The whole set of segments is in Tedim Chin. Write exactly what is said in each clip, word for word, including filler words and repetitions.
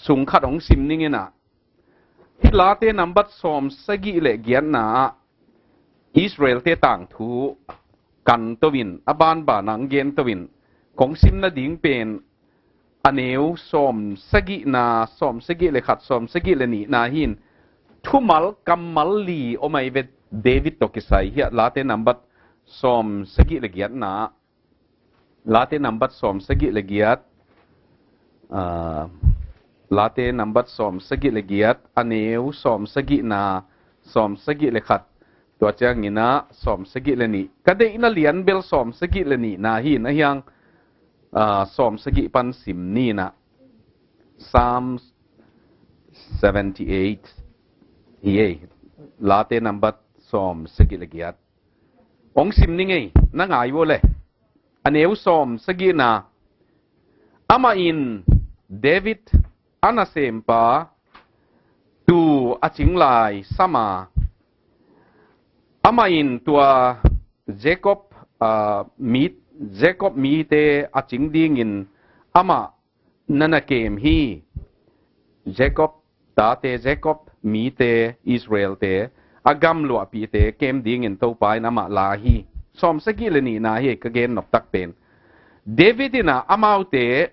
sung khat hong sim ning in ah, hih Late nambat sawm sagih le giatna ah Israel-te tangthu kan to in, a banban ah hong gen to in, kong sim nading pen a neu sawm sagihna, sawm sagih le khat, sawm sagih le nihna hi in, thumal kammal li om ahi ve, David tawh kisai. Hiah Late nambat sawm sagih le giatna, Late nambat sawm sagih le giat, ah, Late nambat sawm sagih le giat, a neu sawm sagihna, sawm sagih le khat, tua ciangin ah sawm sagih le nih. Ka deihna lian bel sawm sagih le nihna hi in, ahi hang, ah, sawm sagih pan sim ni in ah. Psalm seventy-eight. Hi ei. Late nambat sawm sagih le giat. Hong sim ning ei, na ngai uh le. A neu sawm sagihna. Amah in David a nasempa tuu a cing lai sam a, amah in tua Jacob, ah, mi, Jacob mite a cing dingin amah na na kem hi. Jacob tate, Jacob mite, Israel-te, a gamluahpihte kem dingin Topa in amah la hi. Sawm sagih le nihna hi ka gen noptak pen. David in ah amaute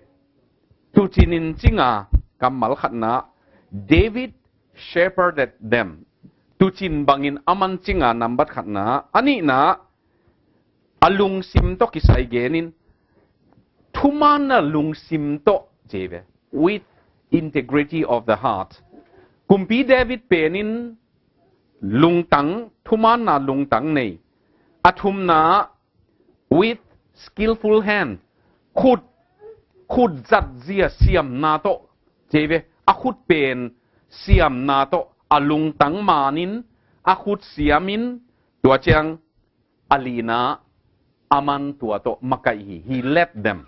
tuucin in cing a, kammal khatna, David shepherded them. Tuucin bangin aman cing a, nambat khatna. A nihna, a lungsim tawh kisai gen in, thumaanna lungsim tawh, ci ve. With integrity of the heart. Kumpi David pen in lungtang, thumaanna lungtang nei. A thumna, with skillful hand. Khut, khut zatzia siamna tawh, ci ve. A khut pen siamna tawh, a lungtang maan in, a khut siam in, tua ciang a lina, aman tua tawh makaih hi. He led them.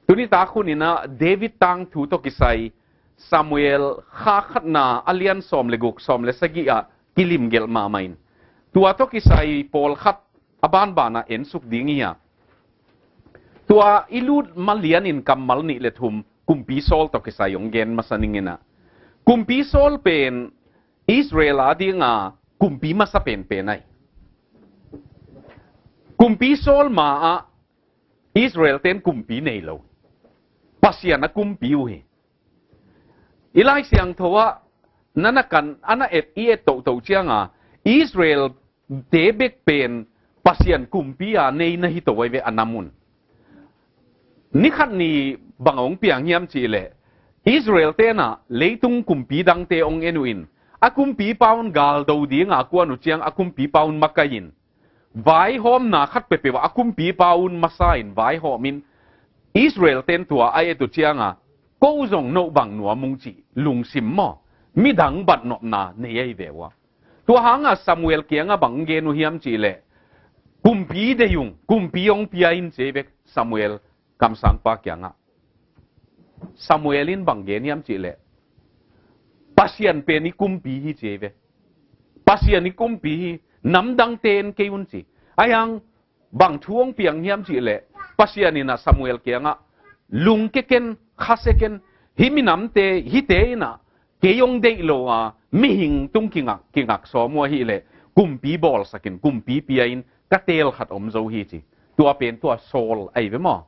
Tuni tak hun in ah David tangthu tawh kisai Samuel kha khatna a lian sawm le guk, sawm le sagih ah kilim gelh mahmah in. Tua tawh kisai pawlkhat a banban ah ensuk ding hi a. Tua i lut ma lian in kammal nih le thum Kumpi Saul tawh kisai hong gen masa ning in ah. Kumpi Saul pen Israel a ding a kumpi masa penpen ahi. Kumpi Saul ma ah Israel-ten kumpi nei lo. Pasian a kumpi uh hi. I Lai Siangtho ah na na kan, a na et, i et tohtoh ciang a, Israel-te bek pen Pasian kumpi a nei na hi to ahi ve, a nam un. Ni khat ni bang hong piang hiam cih leh, Israel-ten ah leitung kumpi dangte hong en uh in, a kumpipa un galdo ding a kuan uh ciang a kumpipa un makaih in, vaihawmna khat peuhpeuh ah a kumpipa un masa in vaihawm in, Israel-ten tua a et uh ciang a, ko zong no bang nuam ung cih lungsim maw, midang batnopna nei ahi ve uh a. Tua hang a Samuel kiang ah bang gen uh hiam cih leh, kumpi deih ung, kumpi hong pia in, ci ve Samuel kamsangpa kiang ah. Samuel in bang gen hiam cih leh, Pasian pen i kumpi hi, ci ve. Pasian i kumpi hi, namdangte en kei un, ci. Ahi hang bang thu hong piang hiam cih leh, Pasian in ah Samuel kiang ah, lungke ken, khasia ken, hih minamte, hihte in ah kei hong deih lo a, mihing tung kingak, kingak sawm uh ahih leh, kumpi bawlsak in, kumpi pia in, ka teel khat om zo hi, ci. Tua pen tua Saul ahi ve maw.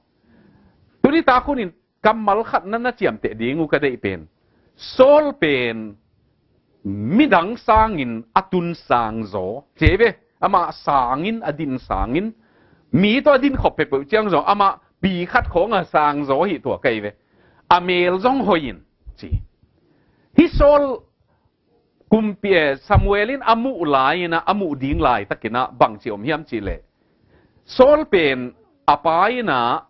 Tuni tak hun in kammal khat na na ciamteh ding uh ka deih pen, Saul pen midang sangin a tun sang zaw, ci ve. Amah sangin, a din sangin, mi tawh a din khop peuhpeuh ciang zaw, amah pi khat khawng a sang zaw hi, tua ka hi ve. A mel zong hoih in, ci. Hih Saul kumpi, eh, Samuel in a muh lai in ah, a muh ding laitakin ah bangci om hiam cih leh, Saul pen a pa in ah,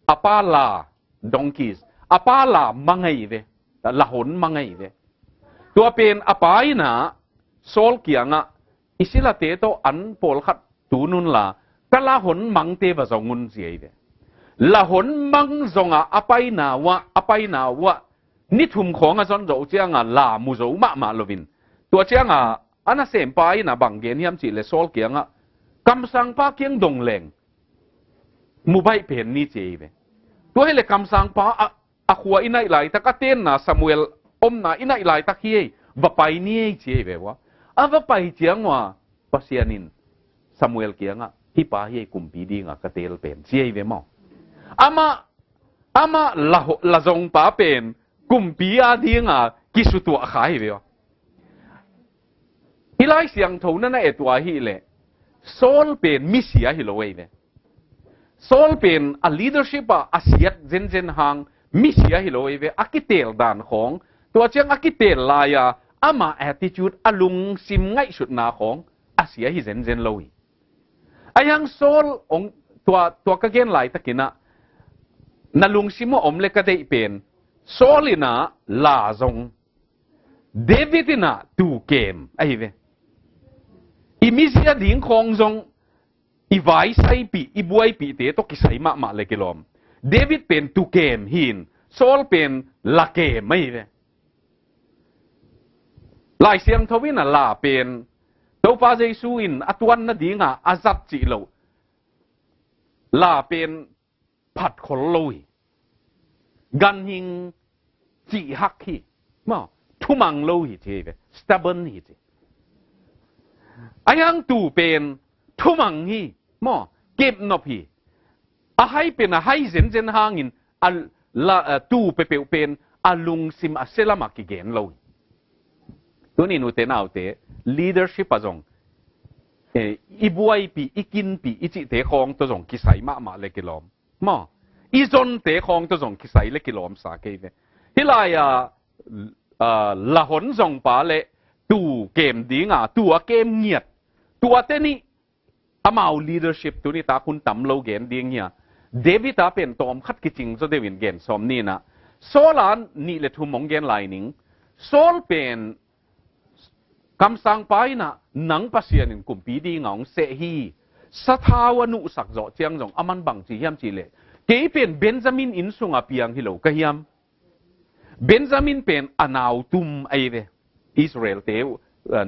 a pa la, donkeys, a pa la mang ahi ve, la hon mang ahi ve. Tua pen a pa in ah Saul kiang ah, i silate tawh an pawlkhat tun un la, ka la hon mangte va zong un, ci ahi ve. La hon mang zong a, a paina uh ah, a paina uh ah ni thum khawng a zon zo uh ciang a la mu zo mahmah lo in. Tua ciang a, a nasempa in ah bang gen hiam cih leh, Saul kiang ah, kamsangpa kiang dong leng mu baih pen ni, ci ahi ve. Tua hi leh kamsangpa a, a khua i naih laitak, a tenna Samuel omna i naih laitak hi ei, va pai ni ei ci ei ve ua. A va pai ciang ua Pasian in Samuel kiangah, hih pa hi ei kumpi dinga ka teel pen ci ei ve maw. Amah, amah la, la zongpa pen kumpi a dinga kisutuah kha hi ve ua. Hih Lai Siangtho na na et uh ahih leh Saul pen misia hi lo ei ve. Saul pen a leadership ah a siat zenzen hang misia hi lo ei ve. A kiteel dan khawng, tua ciang a kiteel lai-a ama attitude, a lungsim ngaihsutna khawng a sia hi zenzen lo hi. Ahi hang Saul ong, tua, tua ka gen laitakin ah na lungsim ah om le ka deih pen, Saul in ah la zong, David in ah tuu kem ahi ve. I mizia ding khawng zong i vaisaipih, i buaipihte tawh kisai mahmah le kilawm. David pen tuu kem hi in, Saul pen la kem ahi ve. Lai Siangtho in ah la pen Topa Jesu in a tuan nadinga a zat cih loh, la pen phat khol lo hi. Ganhing cihhak hi. Maw, thumang lo hi ci hi ve. Stubborn hi ci. Ahi hang tuu pen thumang hi. Maw, kepnop hi. A hai pen a hai zenzen hangin a la, a tuu peuhpeuh pen a lungsim a sia lamah kigen lo hi. Tunin ute naute, leadership ah zong, eh, i buaipih, i kinpih, i cihte khawng tawh zong kisai mahmah le kilawm. Maw, i zonte khawng tawh zong kisai le kilawm sa kei ve. Hih lai-a, ah, la hon zongpa le tuu kem dinga, tuu a kem ngiat, tuate nih amau leadership tuni tak hun tam lo gen ding hi a. David a pen tawm khat kicing zaw deuhin gen sawm ni in ah. Saul a nih le thum hong gen lai ning. Saul pen kamsangpa in ah, nang Pasian in kumpi dinga hong seh hi. Sathau a nuhsak zawh ciang zong aman bangci hiam cih leh, kei pen Benjamin inn sunga piang hi lo ka hiam? Benjamin pen a nautum ahi ve. Israel-te uh,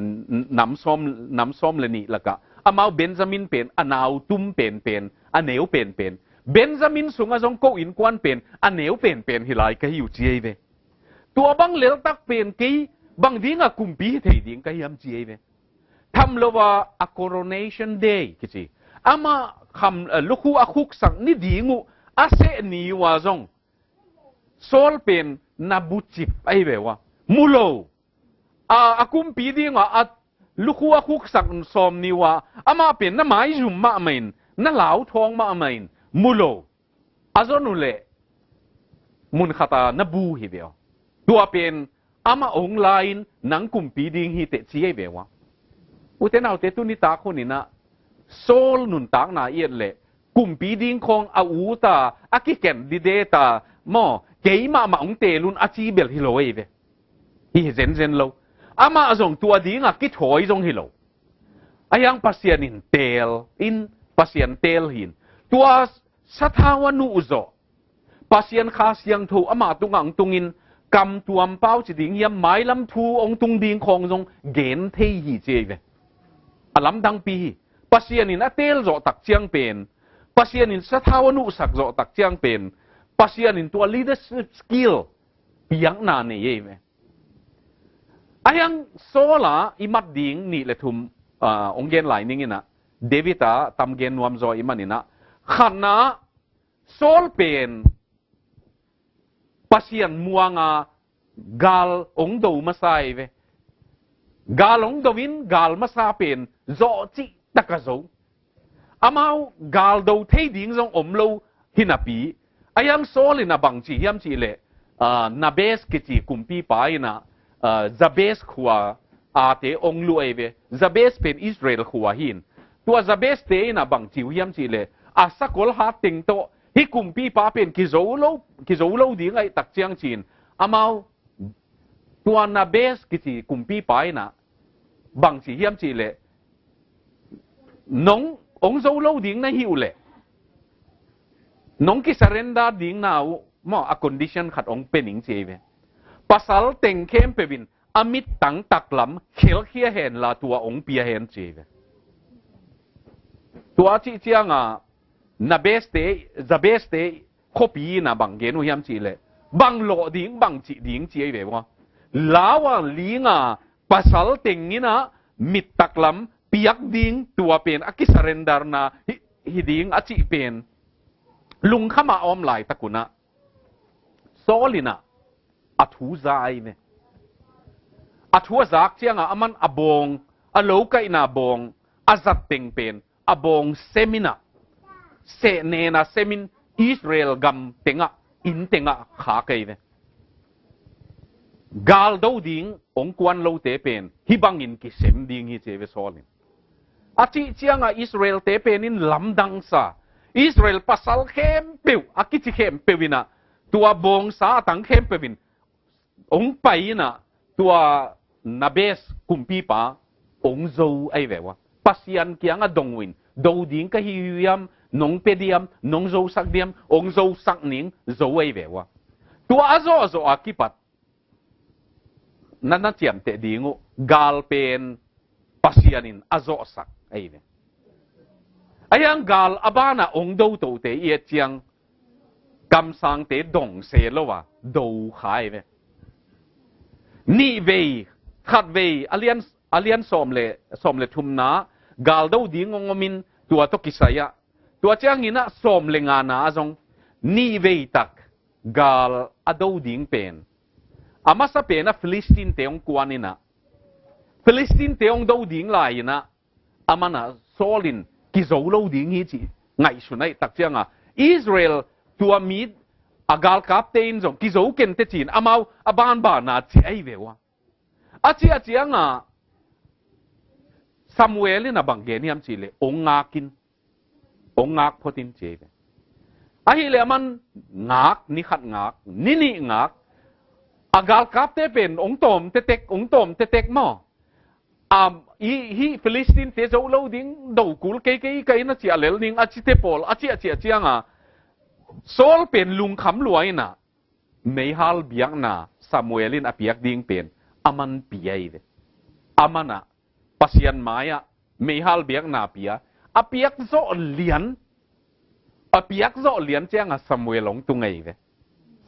nam sawm, nam sawm le nih lakah amau Benjamin pen a nautum penpen, a neu penpen. Benjamin sungah zong ko innkuan pen a neu penpen hi lai ka hi uh ci ahi ve. Tua bang leltak pen kei bang dinga kumpi hi thei ding ka hiam ci ahi ve. Tham lo a, a coronation day kici, amah kham, eh, lukhu a khuksak ni ding uh a seh ni uh a zong Saul pen na bucip ahi ve ua. Mu lo. A, a kumpi dinga a lukhu a khuksak sawm ni ua, amah pen na maizum mahmah in, na lauthawng mahmah in, mu lo. A zon uh leh mun khata na bu hi ve aw. Tua pen amah hong la-in nang kumpi ding hi teh ci ahi ve ua. Ute naute, tuni tak hun in ah Saul nuntakna i et leh kumpi ding khawng a ut a, a kicandidate a, maw, kei mahmah hong teel un a ci bel hi lo ahi ve. Hi hi zenzen lo. Amah zong tua dinga kithawi zong hi lo. Ahi hang Pasian in teel in, Pasian teel hi in. Tua sathau a nuhzawh, Pasian Kha Siangtho ama tungah hong tungin, kam tuam pau ci ding hiam, mailam thu hong tung ding khawng zong gen thei hi ci ahi ve. A lamdangpi hi. Pasian in a teel zawh tak ciang pen, Pasian in sathau a nuhsak zawh tak ciang pen, Pasian in tua leadership skill piakna nei ahi ve. Ahi hang Saul a i mat ding nih le thum, ah, hong gen lai ning in ah, David a tam gen nuam zaw i man in ah, khatna Saul pen Pasian muanga gal hong do masa ahi ve. Gal hong do in gal masa pen zawh cih taka zo. Amau gal do thei ding zong om lo hi napi, ahi hang Saul in ah bangci hiam cih leh, ah, Nabes kici kumpipa in ah, ah, Jabes khua a te hong luh ahi ve. Jabes pen Israel khua hi in. Tua Jabes te in ah bangci uh hiam cih leh, a sakol hat teng tawh hih kumpipa pen kizo lo, kizo lo ding ahih tak ciang ci-in, amau tua Nabes kici kumpipa in ah bangci hiam cih leh, nong hong zo lo ding na hih uh leh, nong kisurrender ding na uh maw, a condition khat hong pia ning ci ahi ve. Pasal teng khempeuh in a mittang taklam khelkhia hen la, tua hong pia hen ci ahi ve. Tua cih cianga Nabes te, Jabes te khuapi in ah bang gen uh hiam cih leh, bang lawh ding, bang cih ding ci ahi ve ua. Lau a ling a pasal teng in ah mit taklam piak ding tua pen a kisurrenderna hi, hi ding a cih pen lungkham a om laitak un ah Saul in ah a thu za ahi ve. A thu a zak ciang ah aman a bawng, a lokaihna bawng a zat teng pen a bawng sem in ah, sehnena sem in Israel gam teng ah, inn teng ah khak ahi ve. Gal do ding hong kuan lote pen hih bangin kisem ding hi ci ahi ve Saul in. A cih ciang ah Israel-te pen in lamdang sa, Israel pasal khempeuh, a kici khempeuh in ah, tua bawngsa a tang khempeuh in hong pai in ah, tua Jabes kumpipa hong zo ahi ve ua. Pasian kiang ah dong uh in, do ding ka hi uh hiam, nong pia diam, nong zosak diam, hong zosak ning, zo ahi ve ua. Tua a zawhzawh a kipat na na ciamteh ding uh gal pen Pasian in a zawhsak ahi ve. Ahi hang gal a ban ah hong do tote i et ciang kamsangte dong se lo a do kha ahi ve. Nih vei, khat vei, a lian, a lian sawm le, sawm le thumna gal do ding hong om in tua tawh kisai ah, tua ciangin ah sawm le ngana ah zong nih vei tak gal a do ding pen, a masa pen ah Philistine-te hong kuan in ah, Philistine-te hong do ding lai in ah, aman ah Saul in kizo lo ding hi cih ngaihsun ahih tak ciang ah, Israel tua mi a galkapte in zong kizo kei inteh ci-in amau a banban a ci ahi ve ua. A cih a ciang ah Samuel in ah bang gen hiam cih leh, hong ngak in, hong ngak phot in ci ahi ve. Ahih leh aman ngak, ni khat ngak, ni nih ngak, a galkapte pen hong tawm tetek, hong tawm tetek maw. A, i, hih Philistine-te zo lo ding, do kul kei kei ka in a ciah lel ning, a cite pawl, a ciah ciah ciang ah Saul pen lungkham lua in ah meihal biakna Samuel in a piak ding pen aman pia ahi ve. Aman ah Pasian mai ah meihal biakna pia, a piak zawh lian, a piak zawh lian ciang ah Samuel hong tung ahi ve.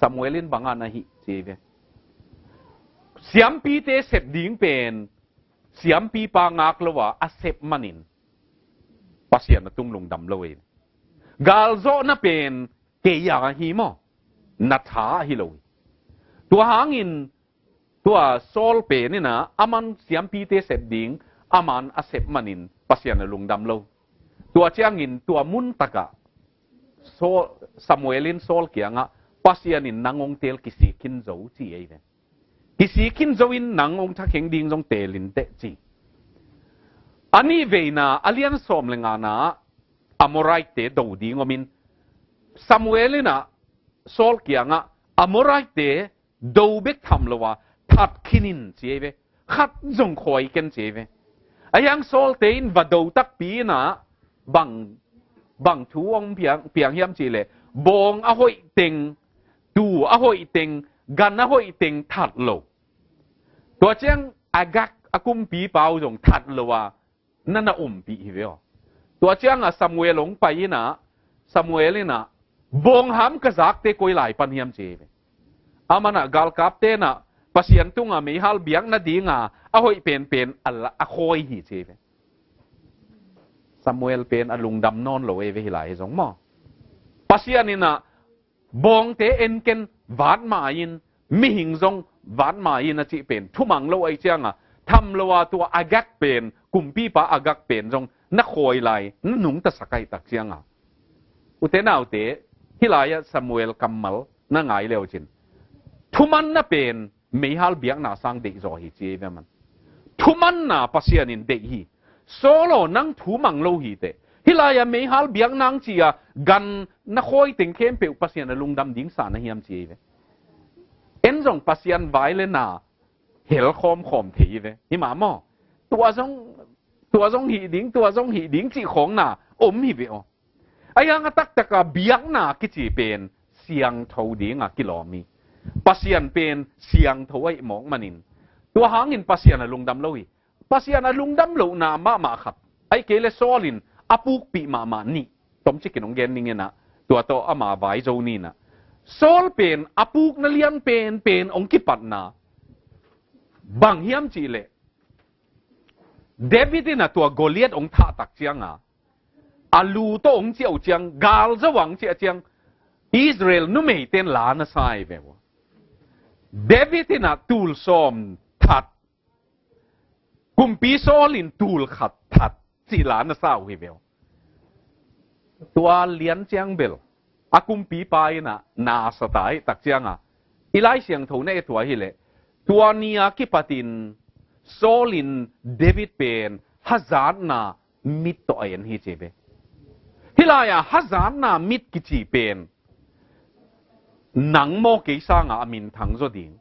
Samuel in bang a na hih ci ahi ve. Siampite sep ding pen siampipa ngak lo a a sep manin Pasian a tung lungdam lo ahi ve. Gal zawhna pen kei a hi maw, na tha ahi lo hi. Tua hangin tua Saul pen in ah aman siampite sep ding aman a sep manin Pasian a lungdam lo. Tua ciangin tua mun tak ah Saul, Samuel in Saul kiang ah, Pasian in nang hong teel kisik khin zo ci ahi ve. Kisik khin zo in nang hong thakheng ding zong teel inteh ci. A nih veina a lian sawm le ngana ah Amorite-te do ding om in, Samuel in ah Saul kiang ah Amorite-te do bek tham lo a that khin in ci ahi ve. Khat zong khawi ken ci ahi ve. Ahi hang Saul-te in va do takpi in ah bang, bang thu hong piang, piang hiam cih leh, bawng a hoih teng, tuu a hoih teng, gan a hoih teng that lo. Tua ciang Agag a kumpipa uh zong that lo a na na ompih hi ve aw. Tua ciang ah Samuel hong pai in ah, Samuel in ah, bawng ham ka zakte koi lai pan hiam ci hi ve. Aman ah galkapte in ah Pasian tungah meihal biak nading a a hoih penpen a la, a khawi hi ci hi ve. Samuel pen a lungdam nawn lo hi ve hih lai hi zong maw. Pasian in ah bawngte en ken, vat ma in, mihing zong vat ma in a cih pen thumang lo ahih ciang a, tham lo a tua Agag pen, kumpipa Agag pen zong na khawi lai, na nungtasak ahih tak ciang a. Ute naute, hih lai ah Samuel kammal na ngai le uh cin, thumanna pen meihal biakna sang deihzaw hi ci hi ve aman. Thumanna Pasian in deih hi. Saul aw, nang thumang lo hi teh, hih lai ah meihal biak nang ci a gan na khawi teng khempeuh Pasian a lungdam ding sa na hiam ci hi ve. En zong Pasian vai le na hel khawmkhawm thei hi ve. Hi mah maw? Tua zong, tua zong hih ding, tua zong hih ding cih khawng na om hi ve aw. Ahi hang a taktak a biakna kici pen siangtho ding a kilawm hi. Pasian pen siangtho ahih mawk manin, tua hangin Pasian a lungdam lo hi. Pasian a lungdam lohna mahmah khat, ahih kei le Saul in a pukpih mahmah nih tomcik in hong gen ning in ah, tua tawh ama vai zo ni in ah. Saul pen a pukna lian penpen hong kipatna bang hiam cihleh, David in a tua Goliath hong thahtak cianga, a lu tawh hong ciah uh ciang, gal zo hong ciah ciang, Israel numeite in la na sa hi ve uh. David in a tul sawm that, kumpi Saul in tul khat that cih la na sa uh hi ve uh. Tua lian ciang bel a kumpipa in a na sa ta hi tak cianga, i Lai Siangtho na et uh ahileh, tua ni a kipatin Saul in David pen hazatna mit tawh a en hi ci ve. Hih lai-ah hazatna mit kici pen, nang maw kei sanga a minthang zaw ding?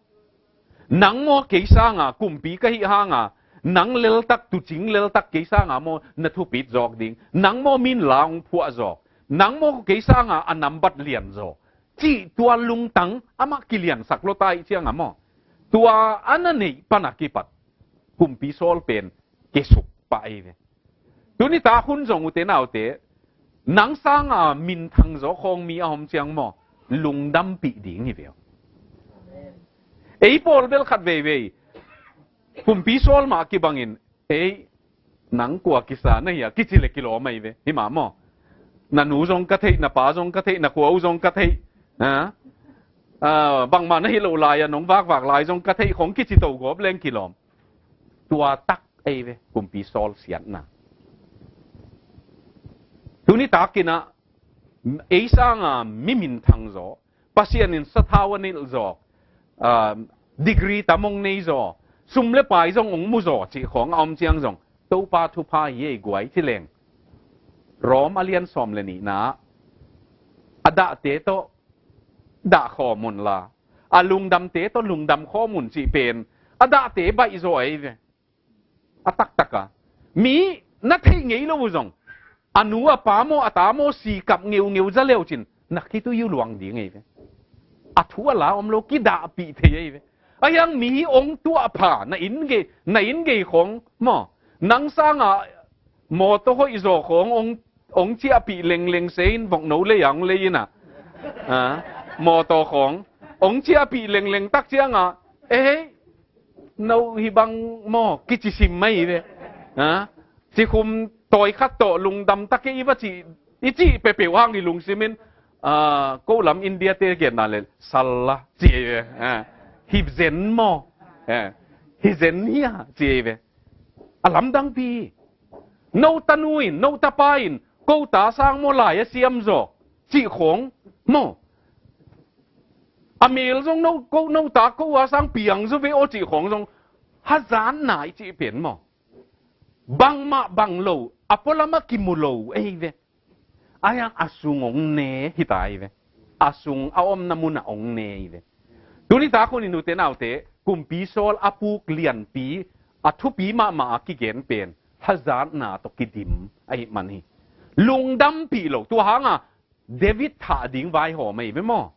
Nang maw kei sanga kumpi ka hih hanga, nang leltak, tuucing leltak kei sanga maw na thupit zawk ding? Nang maw min la hong phuah zawk? Nang maw kei sanga a nambat lian zaw? Cih tua lungtang amah kiliansak lua ta ih cianga maw, tua a na neih pana kipat kumpi Saul pen kesuk pah ei ve. Tuni tak hun zong ute naute, nang sanga minthang zaw khawng mi a om ciang maw, lungdampih ding hi ve uh. Ei pawl bel khat veivei kumpi Saul mah kibangin, ei, nang kua kisa na hia kici le kilawm ahi ve, hi mah maw? Na nu zong ka theih, na pa zong ka theih, na khua uh zong ka theih. Ha? Ah, bangmah na hi loh lai-a nong vakvak lai zong ka theih khong kici to gawp leng kilawm. Tua tak ei ve kumpi Saul siatna. Tuni takin ah ei sanga mi minthang zaw, Pasian in sathau a nilh zaw, ah, degree tam hong nei zaw, sum le pai zong hong mu zaw cih khawng a om ciang zong, Topa thupha hi ei guai ci leng, Rom a lian sawm le nihna, a dahte tawh dah khawm unla, a lungdamte tawh lungdam khawm un cih pen a dahte baih zaw ei ve. A taktaka mi na theih ngei lo uh zong, a nu a pa maw, a ta maw, sikap ngeungeu za leucin na khitui uh luang ding ei ve. A thu a la om lo, kidahpih thei ei ve. A hiang mi hong tuahpha, na inn gei, na inn gei khong maw, nang sanga mawtaw hoih zaw khong hong, hong ciahpih lengleng se in, vokno lei a hong lei in ah, ah, mawtaw khong hong ciahpih lengleng tak cianga, ei, no hi bang maw kici sim mai ve. Ha? Cikhum tawi khat tawh lungdam tak i va cih, i cih peuhpeuh hang i lungsim in, ah, ko lam India te genna le salla ci ei ve. Ha? Hi zen maw? Ha? Hi zen hia ci ei ve. A lamdangpi. No tanu in, no tapa in, ko ta sang maw lai a siam zaw cih khong maw? A mel zong no, ko, no ta ko a sang piang zaw ve aw cih khong zong, hazatna i cih pen maw, bangmah bang lo, a pualamah kimu lo ei ve. A hiang a sung hong ne hi ta ei ve. A sung a omna munah hong ne ei ve. Tuni tak hun in ute naute, kumpi Saul a puk lianpi, a thupi mahmah a kigen pen hazatna tawh kidim ahih man hi. Lungdampih lo, tua hanga David thah ding vaihawm ahi ve maw?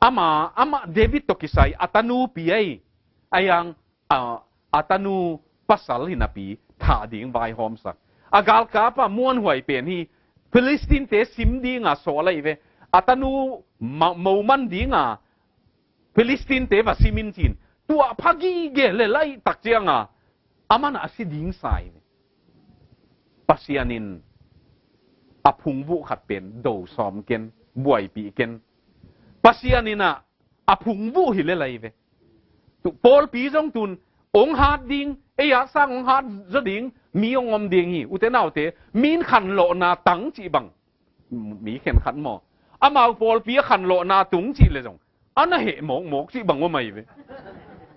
Ama, amah David tawh kisai a tanupi ahi, a hiang, a, a tanu pasal hi napi thah ding vaihawmsak. A galkapa muanhuai pen hi, Philistine-te sim dinga sawl ahi ve. A tanu ma-, moman dinga Philistine-te va sim in cin, tuah pha gige le laih tak cianga, a manah a si ding sa hi ve. Pasian in a phungvuh khat pen do sawm ken, buaipih ken. Pasian in ah a phungvuh hi le lai ve. Tu, pawlpi zong tun, hong hat ding, ei a sang hong hat zaw ding, mi hong om ding hi. Ute naute, min khanlawhna tang cih bang, mi khenkhat maw, amau pawlpi a khanlawhna tung cih le zong, a na heh mawkmawk cih bang om ahi ve.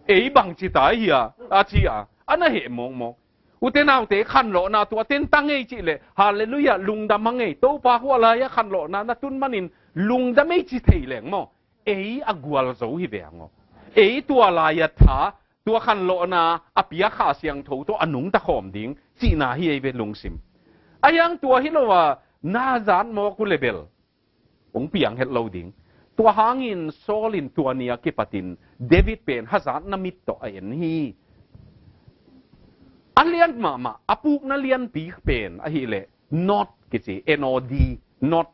Ei bang ci ta hia, a ci a, a na heh mawkmawk. Ute naute, khanlawhna tua tentang ei cih le, halleluiah, lungdam hang ei, Topa khua lai-ah khanlawhna na tun manin lungdam ei ci thei leng maw, ei a gualzo hi ve hang aw. Ei tua lai-ah tha, tua khanlawhna a piak Kha Siangtho tawh a nungta khawm ding cihna hi ei ve lungsim. A hiang tua hi lo a, na zat mawk uh le bel hong piang het lo ding. Tua hangin Saul in tua ni a kipatin David pen hazatna mit tawh a en hi. A lian mahmah, a pukna lianpi pen ahileh Nod kici, N O D, Nod.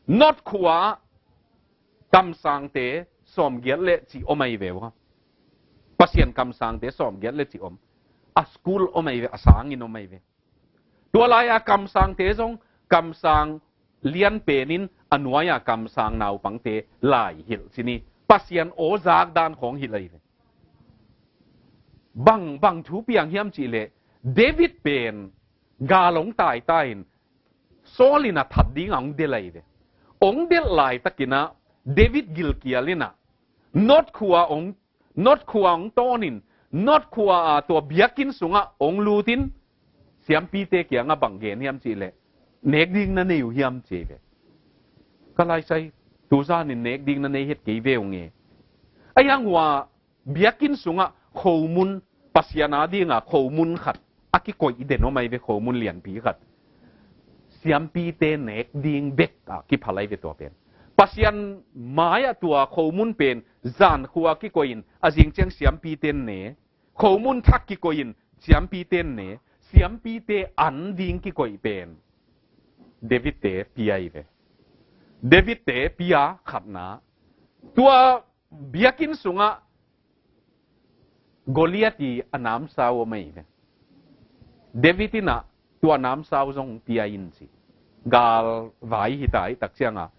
Nod khua-ah kamsangte sawmgiat le cih om ahi ve uh a. Pasian kamsangte sawmgiat le cih om. A school om ahi ve, a sangin om ahi ve. Tua lai-a kamsangte zong kamsang lian penin a nuai-a kamsang naupangte lai hilh ci ni. Pasian aw zak dan khawng hilh ahi ve. Bang, bang thu piang hiam cih leh David pen gal hong taitai in Saul in a that dingah hong delh ahi ve. Hong delh laitakin ah David gilkial in ah Nob khua hong, Nob khua hong tawnin, Nob khua a tua biakinn sungah hong lutin, siampite kiangah bang gen hiam cih leh, nek ding na nei uh hiam ci ve. Ka laisai, tu zanin nek ding na nei het kei ve ung e. Ahi hang hua biakinn sungah khomun, Pasian a dinga khomun khat a kikoih den om ahi ve, khomun lianpi khat. Siampite nek ding bek a kiphal ahi ve tua pen. Pasian mai-ah tua khomun pen zankhua kikoih in a zing ciang siampite ne. Khomun thak kikoih in siampite ne. Siampite an ding kikoih pen David-te pia ahi ve. David-te pia khatna. Tua biakinn sungah Goliath i a namsau om ahi ve. David in ah tua namsau zong pia in ci. Gal vai hita ahih tak ciangah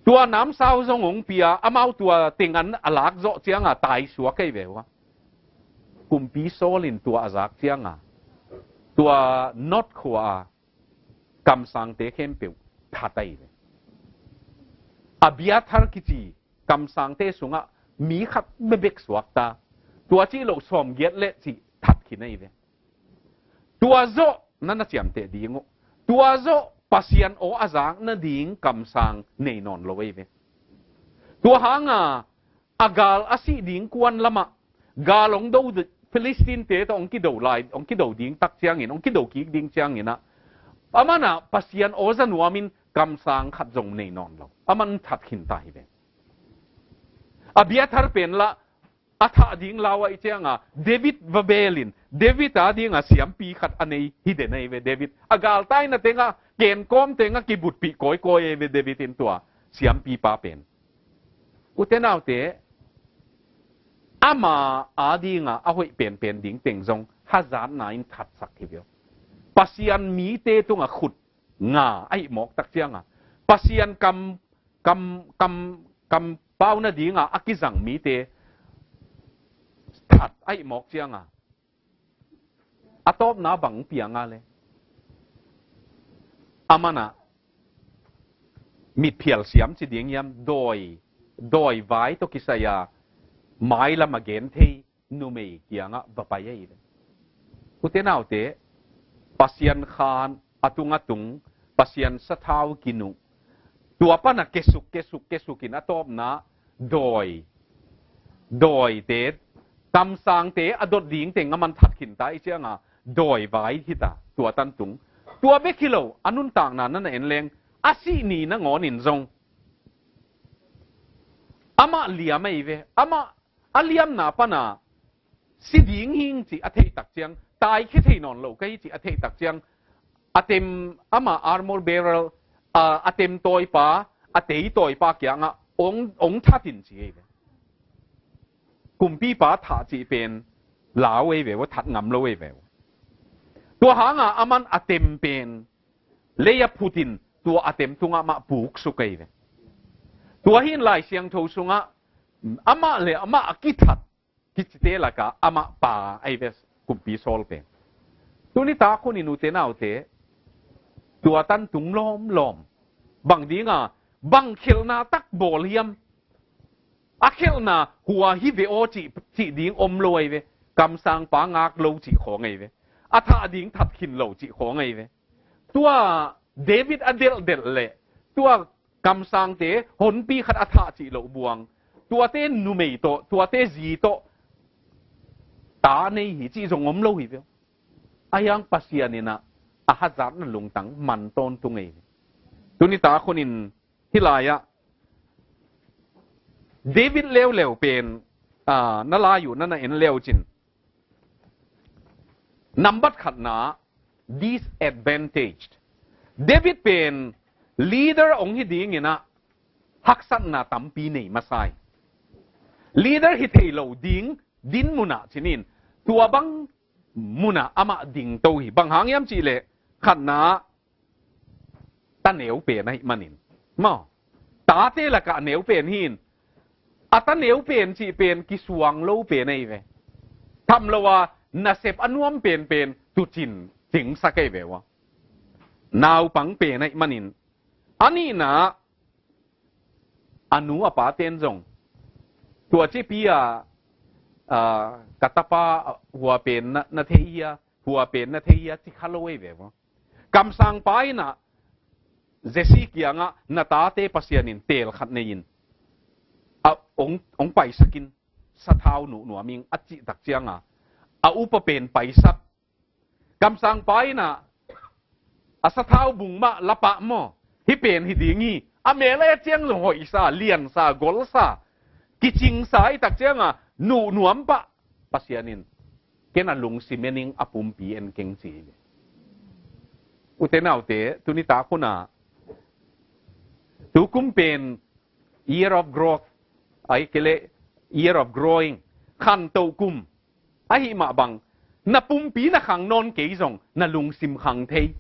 tua namsau zong hong pia, amau tua teng an a lak zawh ciangah taisuak ahi ve uh a. Kumpi Saul in tua a zak ciangah tua Nob khua a kamsangte khempeuh that ahi ve. Abiathar kici kamsangte sungah mi khat bebek suakta. Tua cih loh sawmgiat le cih that khin ahi ve. Tua zawh na na ciamteh ding uh. Tua zawh Pasian aw a zak nading kamsang nei nawn lo ahi ve. Tua hanga a gal a sih ding kuan lamah gal hong do, Philistine-te tawh hong kido lai, hong kido ding tak ciangin, hong kido kik ding ciangin ah, aman ah Pasian aw za nuamin kamsang khat zong nei nawn lo. Aman that khin ta hi ve. Abiathar pen lah a thah ding lau ahih cianga David va belin, David a dinga siampi khat a nei hi den ahi ve. David a galtaina tengah kenkawm tengah kibutpih kawikawi ahi ve David in tua siampipa pen. Ute naute, ama a dinga a hoih penpen ding teng zong hazatna in thatsak hi ve uh. Pasian mite tungah khut nga ahih mawk tak cianga Pasian kam, kam, kam, kam pau nadinga a kizang mite that ahih mawk cianga a tawpna bang pianga le, aman ah mitphial siam ci ding hiam, dawi, dawi vai tawh kisai-a mailam a gen thei numei kiangah va pai ahi ve. Ute naute, Pasian khan a tung a tung, Pasian sathau kinuh, tua pana kesuk, kesuk, kesukin a tawpna dawi, dawite, kamsangte a dot ding teng aman that khinta ahih cianga dawi vai hita tua tan tung. Tua bek hi lo, a nuntakna na na en leng a sih ni nangawnin zong amah liam ahi ve. Amah a liamna pana si ding hing cih a theih tak ciang, taikhia thei nawn lo ka hi cih a theih tak ciang, a tem, ama armor bearer, a, a tem tawipa, a tei tawipa kiangah ong, ong that in ci ahi ve. Kumpipa thah cih pen lau ahi ve uh, that ngam lo ahi ve uh. Tua hanga aman a tem pen lei a phutin tua a tem tungah mah puksuk ahi ve. Tua hin Lai Siangtho sungah amah le amah a kithat kicite laka amah pa ahi ve, Kumpi Saul pen. Tuni tak hunin ute naute, tua tan tung lawmlawm. Bang dinga, bang khelhna tak bawl hiam? A khelhna hua hi ve aw cih, cih ding om lo ahi ve. Kamsangpa ngak lo cih khawng ahi ve. A thah ding that khin lo cih khawng ahi ve. Tua David a delhdelh leh tua kamsangte honpi khat a thah cih loh buang, tuate numei tawh, tuate zi tawh ta nei hi cih zong om lo hi ve. A hiang Pasian in ah a hazatna lungtang man tawntung ei hi. Tuni tak hunin hih lai-ah David leuleu pen, a, na lai uh na na en leu cin, nambat khatna, disadvantaged. David pen leader hong hi dingin ah haksatna tampi nei masa hi. Leader hi thei lo ding din munah cinin tua bang munah amah dingto hi. Bang hang hiam cihleh khatna ta neu pen ahih manin. Maw, tate lakah neu pen hin a ta neu pen cih pen kisuang lo pen ahi ve. Tham lo a nasep a nuam penpen tucin cingsak ahi ve ua. Naupang pen ahih manin. A nihna a nu a paten zong tua cipi a, a, ka tapa hua pen na, na thei hia, hua pen na thei hia ci kha lo ahi ve ua. Kamsangpa in a Jesse kiangah na tate Pasian in teel khat nei in a ong, ong paisak in sathau nuhnuam ing a cih tak cianga a upa pen paisak. Kamsangpa in a a sathau bung mah lapah maw, hih pen hi ding hi. A mel a et ciang zong hoihsa, liansa, golsa, kicingsa i tak cianga nuhnuam pah Pasian in ken a lungsim en ing a pumpi en keng ci hi. Ute naute, tuni tak hun a tukum pen year of growth, ahih kei leh year of growing, khantoh kum. Ahih mah bang na pumpi na khang nawn kei zong na lungsim khang thei.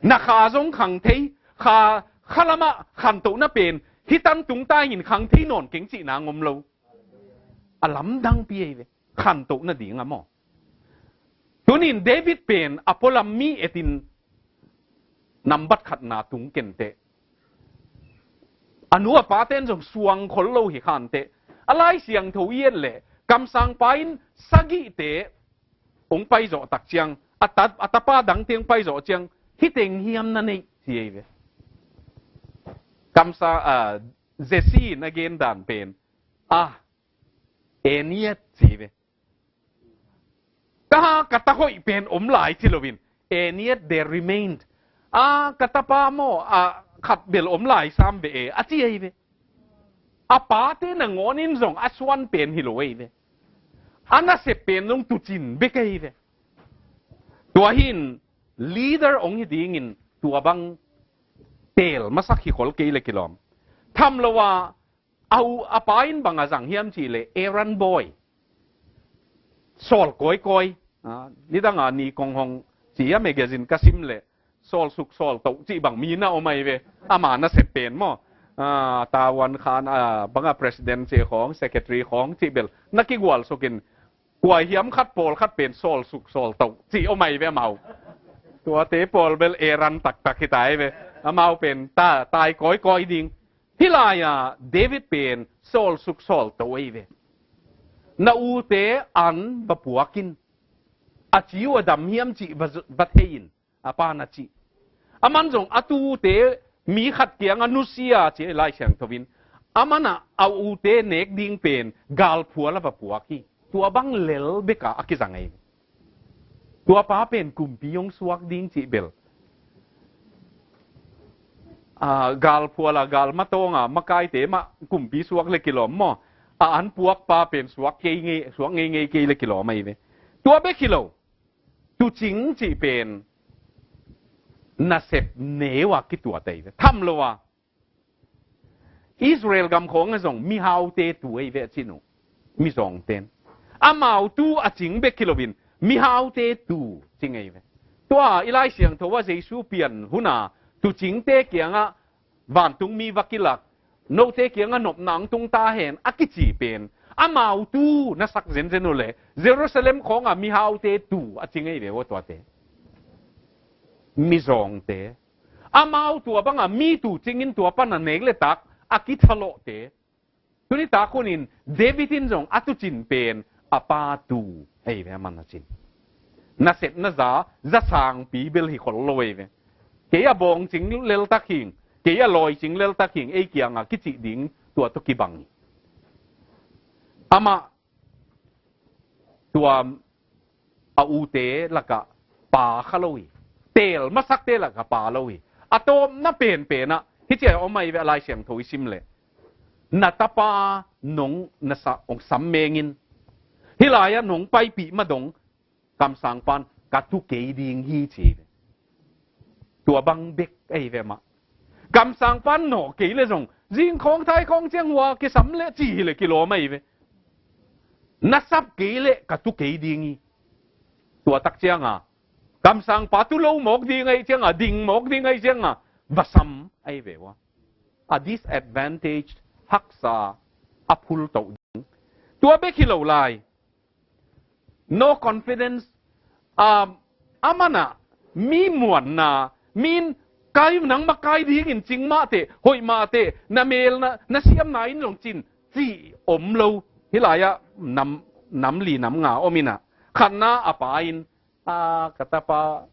Na kha zong khang thei. Kha, kha lamah khantohna pen hih tan tung ta in khang thei nawn keng cihna ngom lo. A lamdangpi ahi ve. Khantoh nading a maw. Tunin David pen a pualam mi etin nambat khatna tung kenteh. A nu a paten zong suang khol lo hi khanteh. A Lai Siangtho i et leh kamsangpa in sagihte ong paizawh tak ciang a ta, a tapa dangte ong paizawh ciang hih teng hiam na neih ci ahi ve. Kamsa, a, Jesse in a gen dan pen a, eniet ci ve. Ka, ka ta hoih pen om lai ci loin, and yet there remained. A, ka tapa maw, a, khat bel om lai sam ve e, a ci ahi ve. A pate nangawn in zong a suan pen hi lo ahi ve. A nasep pen zong tucin bek ahi ve. Tua hin leader ong hi dingin tua bang teel masak hi khol kei le kilawm. Tham lo a, a u, a pa in bang a zang hiam cih leh errand boy. Sawl kawikawi. A, nidang a ni kong hong ci a magazine ka sim leh sawl suk sawl toh cih bang mi na om ahi ve. Ama nasep pen maw. A, tavuan khan, a, bang a president cih khawng, secretary khawng cih bel na kigual sukin kua hiam khat pawl khat pen sawl suk sawl toh cih om ahi ve amau. Tuate pawl bel errand taktak hi ta ahi ve. Amau pen ta, tai kawikawi ding. Hih lai-a David pen sawl suk sawl toh ahi ve. Na ute an va puak in. A ci uh a dam hiam cih va, va thei in. A pa na cih. Aman zong a tute mi khat kiangah nusia ci a Lai Siangtho in. Aman a, a ute nek ding pen galphual a va puak hi. Tua bang lel bek a a kizang ahi. Tua pa pen kumpi hong suak ding cih bel. A, galphual a, galmatawng a, makaite mah kumpi suak le kilawm maw. A an puak pa pen suak kei ngei, suak ngeingei kei le kilawm ahi ve. Tua bek hi lo. Tucing cih pen nasep neu a kituat ahi ve. Tham lo a. Israel gam khawng a zong mihaute tu ahi ve a cin uh. Mizawngten. Amau tu a cing bek hi loin mihaute tu cing ahi ve. Tua i Lai Siangtho a Jesu pian hun a tucingte kiangah vantungmi va kilak, note kiangah nopna hong tung ta hen a kici pen amau tu na sak zenzen uh leh Jerusalem khawngah mihaute tu a cing ahi ve ua tuate. Mizawngte. Amau tua bangah mi tu cingin tua pan a nek le tak a kithalawhte. Tuni tak hunin David in zong a tucin pen a pa tu ahi ve, aman a cin. Nasep na za, za sangpi bel hi khol lo ahi ve. Kei a bawng cing leltak hing, kei a lawi cing leltak hing, ei kiangah kicih ding tua tawh kibang hi. Amah tua a ute lakah pa kha lo hi. Teel masakte lakah pa lo hi. A tawpna penpenah hih ciah a om ahi ve, a Lai Siangtho i sim leh. Na tapa nong na sa, ong sam mengin. Hih lai-ah nong paipih madong kamsangpan ka tu kei ding hi ci hi ve. Tua bang bek ahi ve mah. Kamsangpan nawh kei le zong Zing khawng thai khawng ciang hua kisam leh ci hileh kilawm ahi ve. Na sap kei leh ka tu kei ding hi. Tua tak cianga kamsangpa tu lo mawk ding ahi cianga, ding mawk ding ahi cianga, va sam ahi ve ua. A disadvantage, haksa a phultoh ding. Tua bek hi lo lai. No confidence. A, a manah mi muanna, min kai nang makai dingin cing mahteh, hoih mahteh, na mel na, na siamna in zong cin cih om lo. Hih lai-ah nam, nam li nam nga om inah, khatna a pa in, a, ka tapa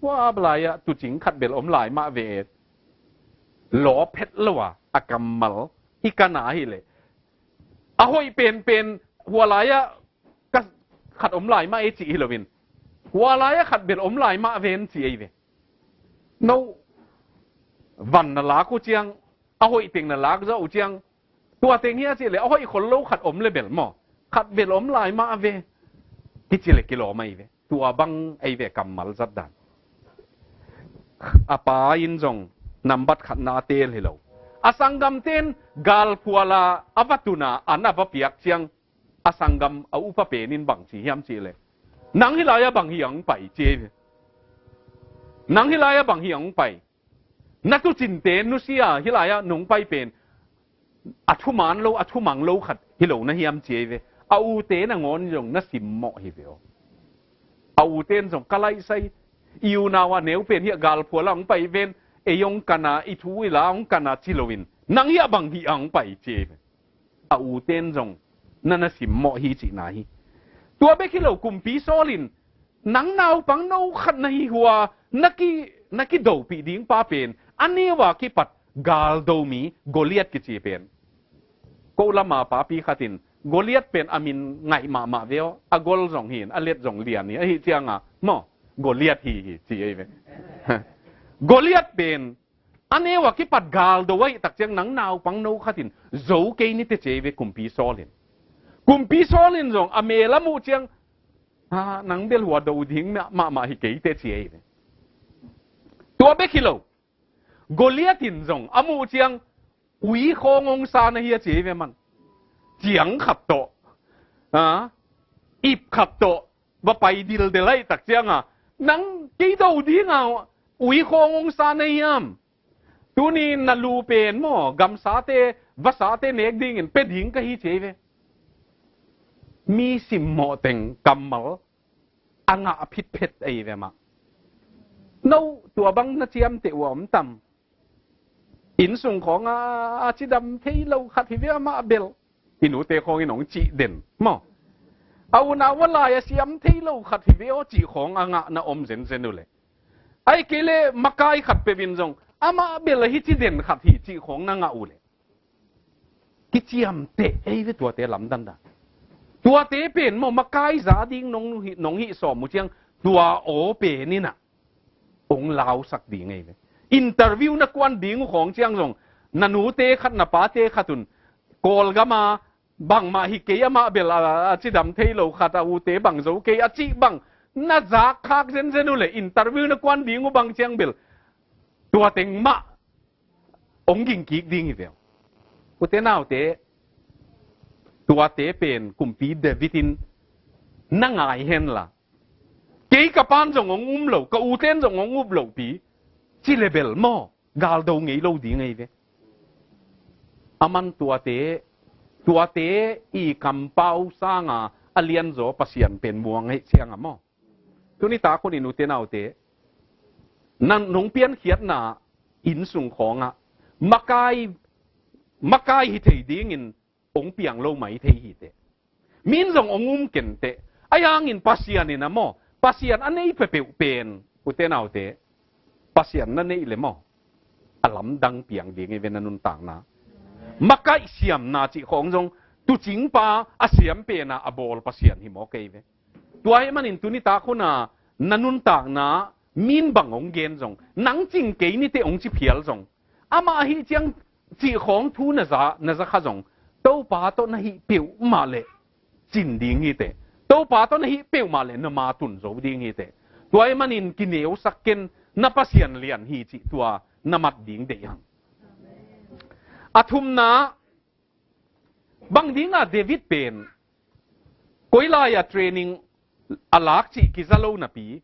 hua lai-ah tucing khat bel om lai mah ve. Law phet lo a, a kammal i kana hileh, a hoih penpen hua lai-ah ka khat om lai mah e cih hi loin, hua lai-ah khat bel om lai mah ven ci ei ve. No van na lak uh ciang, a hoih teng na lak zawh uh ciang, tua teng hia cih leh a hoih khol lo khat om le bel maw, khat bel om lai mah ve, kici le kilawm ahi ve. Tua bang ahi ve kammal zat dan. A pa in zong nambat khatna a teel hi lo. A sanggamten galphuala a va tuna an a va piak ciang, a sanggam a upa pen in bang ci hiam cih leh, nang hih lai-ah bang hi ang pai ci ei ve. Nang hih lai-ah bang hi ang pai. Na tucinte nusia hih lai-ah nong pai pen a thuman lo, a thumang lo khat hi lo na hiam ci ei ve. A ute nangawn zong na simmawh hi ve aw. A uten zong ka laihsai, i unau a neu pen hiah galphuala hong pai ven, ei hong kana, i thu i la hong kana ci loin, nang hiah bang hih a hong pai ci ei ve. A uten zong na na simmawh hi cihna hi. Tua bek hi lo, kumpi Saul in nang naupang no khat na hi hua, na ki, na kidopih ding pa pen a neu a kipat galdo mi Goliat kici pen. Ko lama papi khat in Goliat pen a min ngaih mahmah ve aw, a gol zong hi in, a let zong lian hi, ahi cianga maw, Goliat hi hi ci ei ve. Goliat pen a neu a kipat galdo ahih tak ciang nang naupang no khat in zo kei ni teh ci ei ve kumpi Saul in. Kumpi Saul in zong a mel a muh ciang, a, nang bel hua do ding mah, mahmah hi kei teh ci ei ve. Tua bek hi lo, Goliat in zong a muh ciang ui khawng hong sa na hi a ci ei ve man. Ciang khat tawh, a, ip khat tawh va pai dildel ahih tak cianga, nang kei do dinga ui khawng hong sa na hiam? Tuni na lu pen maw, gamsate vasate nek dingin pia ding ka hi ci ei ve. Mi simmawh teng kammal a ngah phitphet ahi ve mah. No tua bang na ciamteh uh a om tam? Innsung khawng a, a cidam thei lo khat hi ve amah bel, i nute khawng in hong cih den maw. A unau a lai a siam thei lo khat hi ve aw cih khawng a ngah na om zenzen uh leh, ahih kei leh makai khat peuh in zong amah bel a hi ci den khat hi cih khawng na ngah uh leh, kiciamteh ei ve tuate lamdang dan. Tuate pen maw, makai za ding nong hih, nong hih sawm uh ciang, tua aw pen inah hong lausak ding ei ve. Interview na kuan ding uh khawng ciang zong, na nute khat na pate khat un Kawlgama bangmah hi kei, amah bel a, a cidam thei lo khat, a ute bang zo kei a cih bang na zak khak zenzen uh leh, interview na kuan ding uh bang ciang bel tua teng mah hong ging kik ding hi ve aw. Ute naute, tuate pen kumpi David in na ngai hen la, kei ka pan zong hong um lo, ka uten zong hong up lopi ci le bel maw, galdo ngei lo ding ei ve. Aman tuate, tuate i kampau sanga a lianzaw Pasian pen muang ahih cianga maw, tuni tak hun in ute naute, nang nong piankhiatna innsung khawngah makai, makai hi thei dingin hong piang lo mai thei hi teh. Min zong hong um ken teh. Ahi hangin Pasian in a maw, Pasian a nei peuhpeuh pen, ute naute, Pasian na neih le maw, a lamdang piang ding hi ve na nuntakna. Makaih siamna cih khawng zong tucingpa a siam pena a bawl Pasian hi mawk ei ve. Tua ahih manin tuni tak huna na nuntakna min bang hong gen zong, nang cing kei ni teh hong ci phial zong, amah ahih ciang cih khawng thu na za, na za kha zong, Topa tawh na hih peuhmah leh cin ding hi teh. Topa tawh na hih peuhmah leh na ma tun zo ding hi teh. Tua ahih manin kineusak ken, na Pasian lian hi cih tua na mat ding deih hang. A thumna, bang dinga David pen koi lai-a training a lak cih kiza lo napi,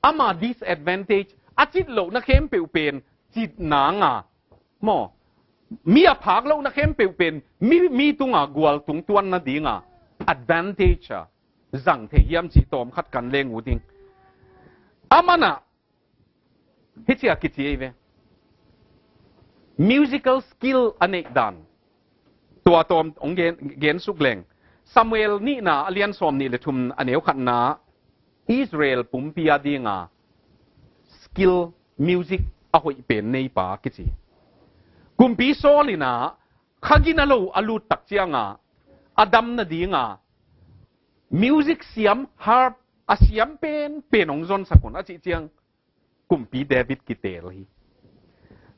ama disadvantage, a cit lohna khempeuh pen citna nga maw, mi a phak lohna khempeuh pen mi, mi tunga gualtung tuanna dinga advantage a zang thei hiam cih tawm khat kan leng uh ding. Aman ah hici a kici ei ve. Musical skill a neih dan tua tawm hong gen, gen suk leng. Samuel nihna a lian sawm nih le thum a neu khatna, Israel pumpi a dinga skill music a hoih pen neipa kici. Kumpi Saul in ah kha gina lo a lut tak cianga a damna dinga music siam, harp a siam pen pen hong zonsak un a cih ciang kumpi David kitel hi.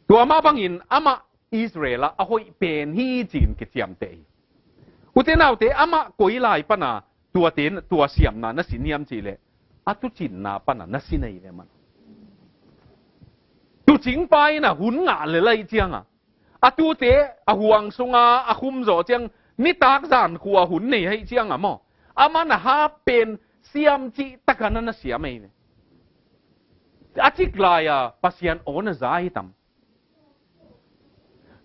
Tua mah bangin amah Israel ah a hoih pen hi ci-in kiciamteh hi. Ute naute, amah koi lai pana tuate, tua siamna na sin hiam cihleh a tucinna pana na sin ahi ve man. Tucingpa in a hun ngah le lai cianga a tute a huang sunga a khum zawh ciang nitak zan khua hun nei hai cianga maw, aman a hap pen siam cih taka na na siam ahi ve. A cik lai-a Pasian aw na za hi tam?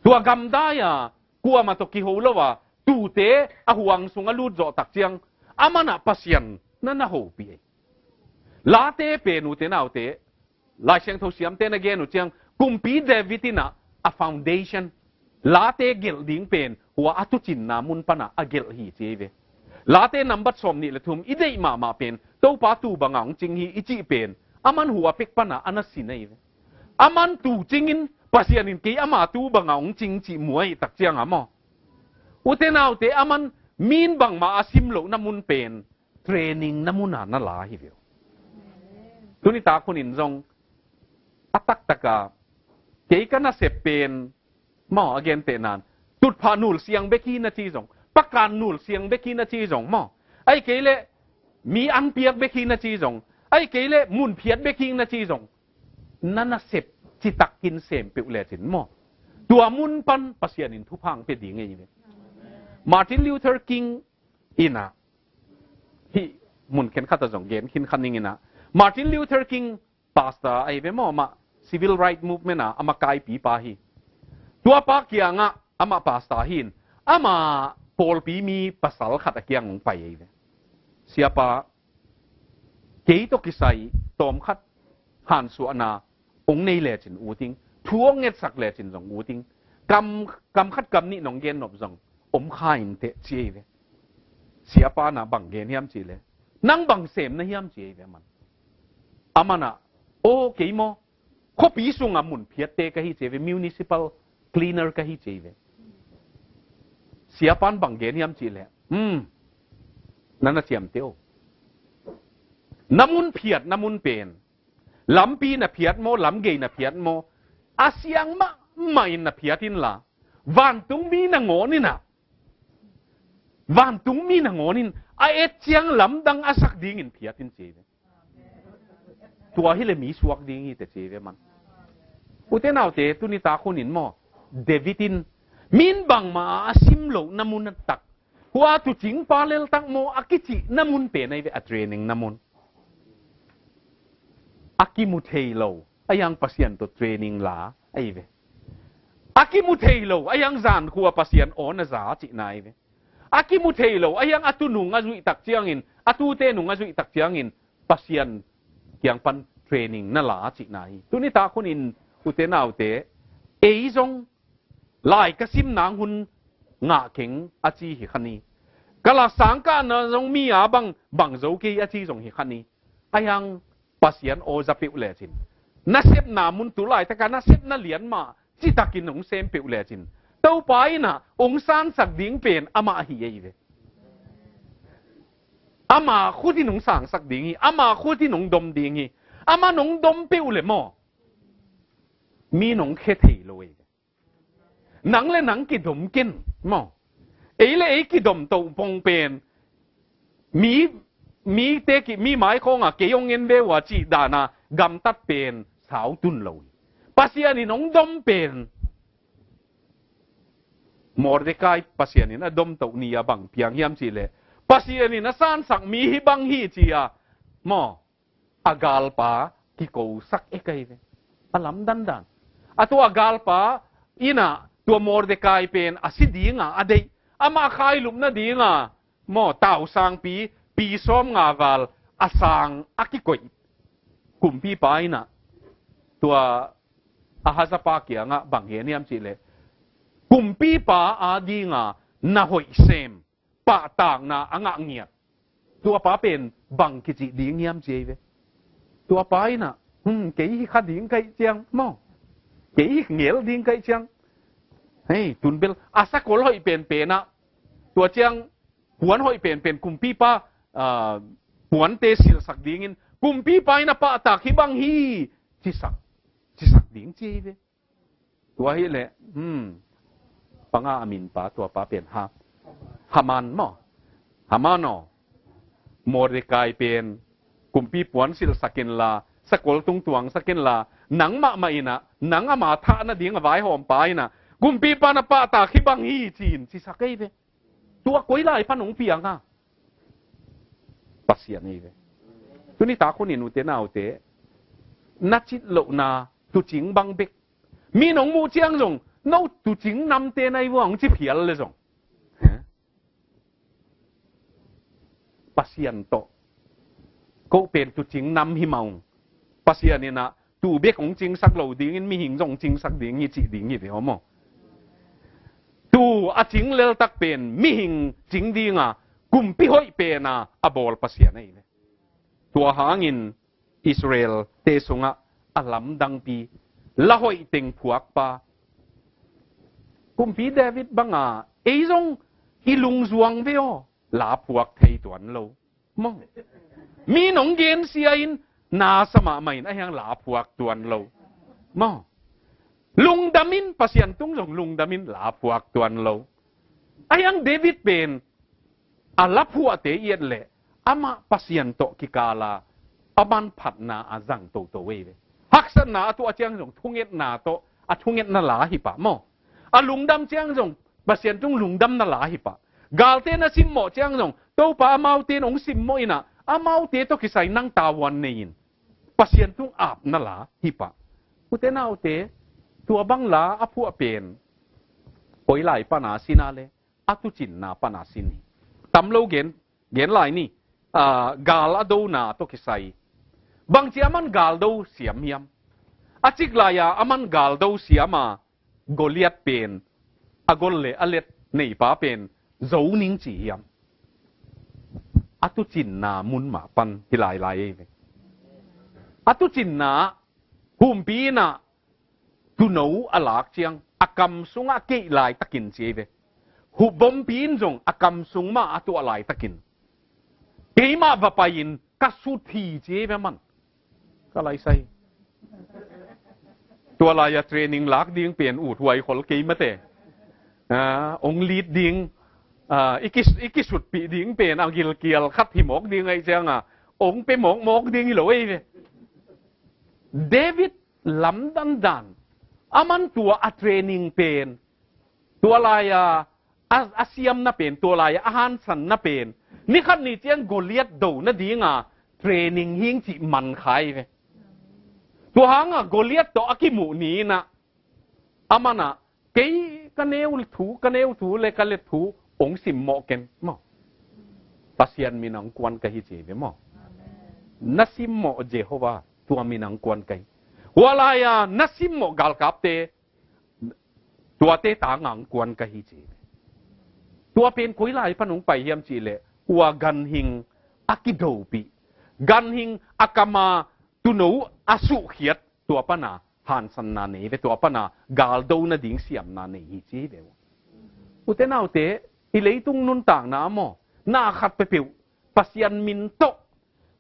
Tua gamdai-a kuamah tawh kiho lo a tute a huang sung a lut zawh tak ciang aman ah Pasian na na hopih ahi. Late pen ute naute, Lai Siangtho siamte na gen uh ciang kumpi David in ah a foundation, late gelh ding pen hua a tucinna mun pana a gelh hi ci ei ve. Late nambat sawm nih le thum i deih mahmah pen Topa tu banga hong cing hi i cih pen aman hua pek pana a na sin ei ve. Aman tu cingin Pasian in kei ama tu banga hong cing cih mu ahih tak cianga maw, ute naute, aman min bangmah a sim lohna mun pen training na muna na la hi ve uh. Tuni tak hunin zong a taktaka kei ka nasep pen maw, a gentehnan tutphah nul siang bek hi na ci zong, pakan nul siang bek hi na ci zong maw, ahih kei leh mi an piak bek hi na ci zong, ahih kei leh mun phiat bek hi na ci zong, na nasep citakin sem peuh lecin maw, tua mun pan Pasian in thupha hong pia ding ei ve. Martin Luther King in ah, hih mun khenkhat ah zong gen khin kha ning in ah, Martin Luther King pastor ahi ve maw, amah civil right movement ah a makaipipa hi. Tuapa kiangah amah pastor hi in, amah pawlpi mi pasal khat a kiang hong pai ahi ve. Siapa, kei tawh kisai tawmkhat hansuahna hong nei lecin ut ing, thu hong ngetsak lecin zong ut ing, kam, kam khat kam nih nong gen nop zong om kha inteh ci ei ve. Siapa na bang gen hiam cihleh, nang bang sem na hiam ci ei ve man. Aman ah, aw kei maw, khuapi sunga mun phiatte ka hi ci ei ve, municipal cleaner ka hi ci ei ve. Siapan bang gen hiam cihleh, hmm, na na ciamteh o. Na mun phiat na mun pen lampi na phiat maw, lamgei na phiat maw, a siang mahmah in na phiat inla, vantungmi na ngawn in ah, vantungmi na ngawn in a et ciang lamdang a sak dingin phiat in ci ei ve. Tua hileh mi suak ding hi teh ci ei ve man. Ute naute, tuni tak hunin maw, David in min bangmah a sim lohna mun a tak, hua tucingpa leltak maw a kicihna mun pen ahi ve, a training na mun. A kimu thei lo a hiang Pasian tawh training la ahi ve. A kimu thei lo a hiang zankhua Pasian aw na za cihna ahi ve. A kimu thei lo a hiang a tu nung a zuih tak ciangin, a tute nung a zuih tak ciangin Pasian kiang pan training na la cihna hi. Tuni tak hunin ute naute, ei zong lai ka sim nang hun ngah keng a ci hi kha ni. Ka la sangkahna zong mi a bang bang zo kei a ci zong hi kha ni. A hiang Pasian aw za peuh lecin, nasepna mun tu laitaka nasepna lian mah citakin hong sem peuh lecin, Topa in ah hong sansak ding pen amah hi ahi ve. Ama khut in hong sangsak ding hi, ama khut in hong dom ding hi. Aman hong dom peuh le maw, mi nong khe thei lo ahi ve. Nang le nang kidom ken maw, ei le ei kidom toh pong pen, mi, mite ki, mi mai khawngah kei hong en ve uh a cih dana gamtat pen sau tun lo hi. Pasian in hong dom pen Mordekai Pasian in a domtoh ni a bang piang hiam cih leh, Pasian in a sansak mi hih bang hi ci-a maw, a galpa kikosak ek ahi ve. A lamdang dan. A tua galpa in ah tua Mordekai pen a si ding a, a deih, amah khailupna ding a maw, tausangpi, pi sawmnga val a sang a kikoih kumpipa in ah tua Ahazia pa kiangah bang gen hiam cih leh, kumpipa a ding a na hoih sem pahtakna a ngah ngiat. Tuapa pen bang kici ding hiam ci ahi ve. Tuapa in ah, hmm, kei hi kha ding ka hih ciang maw, kei hi ngel ding ka hih ciang, hei, tun bel a sakol hoih penpen ah, tua ciang puan hoih penpen kumpipa, ah, puante silhsak dingin kumpipa in a pahtak hih bang hi cisak, cisak ding ci ahi ve. Tua hi leh, hmm, panga a minpa tuapa pen ha, Haman maw. Haman aw, Mordekai pen kumpi puan silhsak inla, sakol tung tuangsak inla, nang mahmah in ah, nang ama thah nading a vaihawmpa in ah, kumpipa na pahtak hih bang hi ci-in cisak ahi ve. Tua koi lai pan hong piang a? Pasian ahi ve. Tuni tak hun in ute naute, na cit lohna tuucing bang bek, mi nong muh ciang zong, no tuucing namte na hi vua hong ci phial leh zong, he? Pasian tawh, ko pen tuucing nam hi mah ung. Pasian in ah tuu bek hong cingsak lo dingin mihing zong cingsak ding hi cih ding hi ve aw maw. Tuu a cing leltak pen mihing cing ding a, kumpi hoih pen a a bawl Pasian ahi ve. Tua hangin Israel-te sungah a lamdangpi, la hoih teng phuakpa, Kumpi David bang a, ei zong i lungzuang ve aw, la phuak thei tuan lo maw. Mi nong gensia in, na sa mahmah in, ahi hang la phuak tuan lo maw. Lungdam in, Pasian tung zong lungdam in, la phuak tuan lo. Ahi hang David pen a la phuahte i et leh, amah Pasian tawh kikal a, a manphatna a zang toto ahi ve. Haksatna a tuah ciang zong thungetna tawh a thungetna la hi pah maw. A lungdam ciang zong Pasian tung lungdamna la hi pah. Galte na simmawh ciang zong, Topa, amaute in hong simmawh in ah, amaute tawh kisai nang tavuan nei in, Pasian tung apna la hi pah. Ute naute, tua bang la a phuah pen koi lai pan a sin a leh, a tuucinna pan a sin hi. Tam lo gen, gen lai ni. Ah, gal a dona tawh kisai. Bangci a man gal do siam hiam? A cik lai-a a man gal do siam a, Goliat pen a gol le a let neipa pen zo ning ci hiam? A tuucinna mun mah pan hi lailai ei ve. A tuucinna humpi in ah tuuno a lak ciang, a kam sungah a keih laitakin ci ei ve. Hupbompi in zong a kam sung mah a tuah laitakin, keimah va pai-in ka sut hi ci ei ve man. Ka laisai. Tua lai-a training lak ding pen uthuai khol kei mate. Ah, hong lead ding, ah, i ki, i kisutpih ding pen a gilkial khat hi mawk ding ahih ciang a, hong pia mawkmawk ding hi lo ei ve. David lamdang dan, a man tua a training pen, tua lai-a a, a siamna pen, tua lai-a a hansanna pen, ni khat ni ciang Goliat do nading a training hi ing cih man kha ei ve. Tua hang a Goliat tawh a kimuh ni in ah, a man ah, kei ka neu thu, ka neu thu le ka let thu hong simmawh ken maw. Pasian min a hong kuan ka hi ci ei ve maw. Na simmawh Jehovah, tua min a hong kuan ka hi. Hua lai-a na simmawh galkapte, tuate tang a hong kuan ka hi ci ei ve. Tua pen koi lai pan hong pai hiam cih leh, hua ganhing a kidopih, ganhing a kam a tuuno a suhkhiat, tua pan a hansanna nei ve, tua pan a gal do nading siamna nei hi ci ei ve. Ute naute, i leitung nuntakna maw, na khat peuhpeuh Pasian min tawh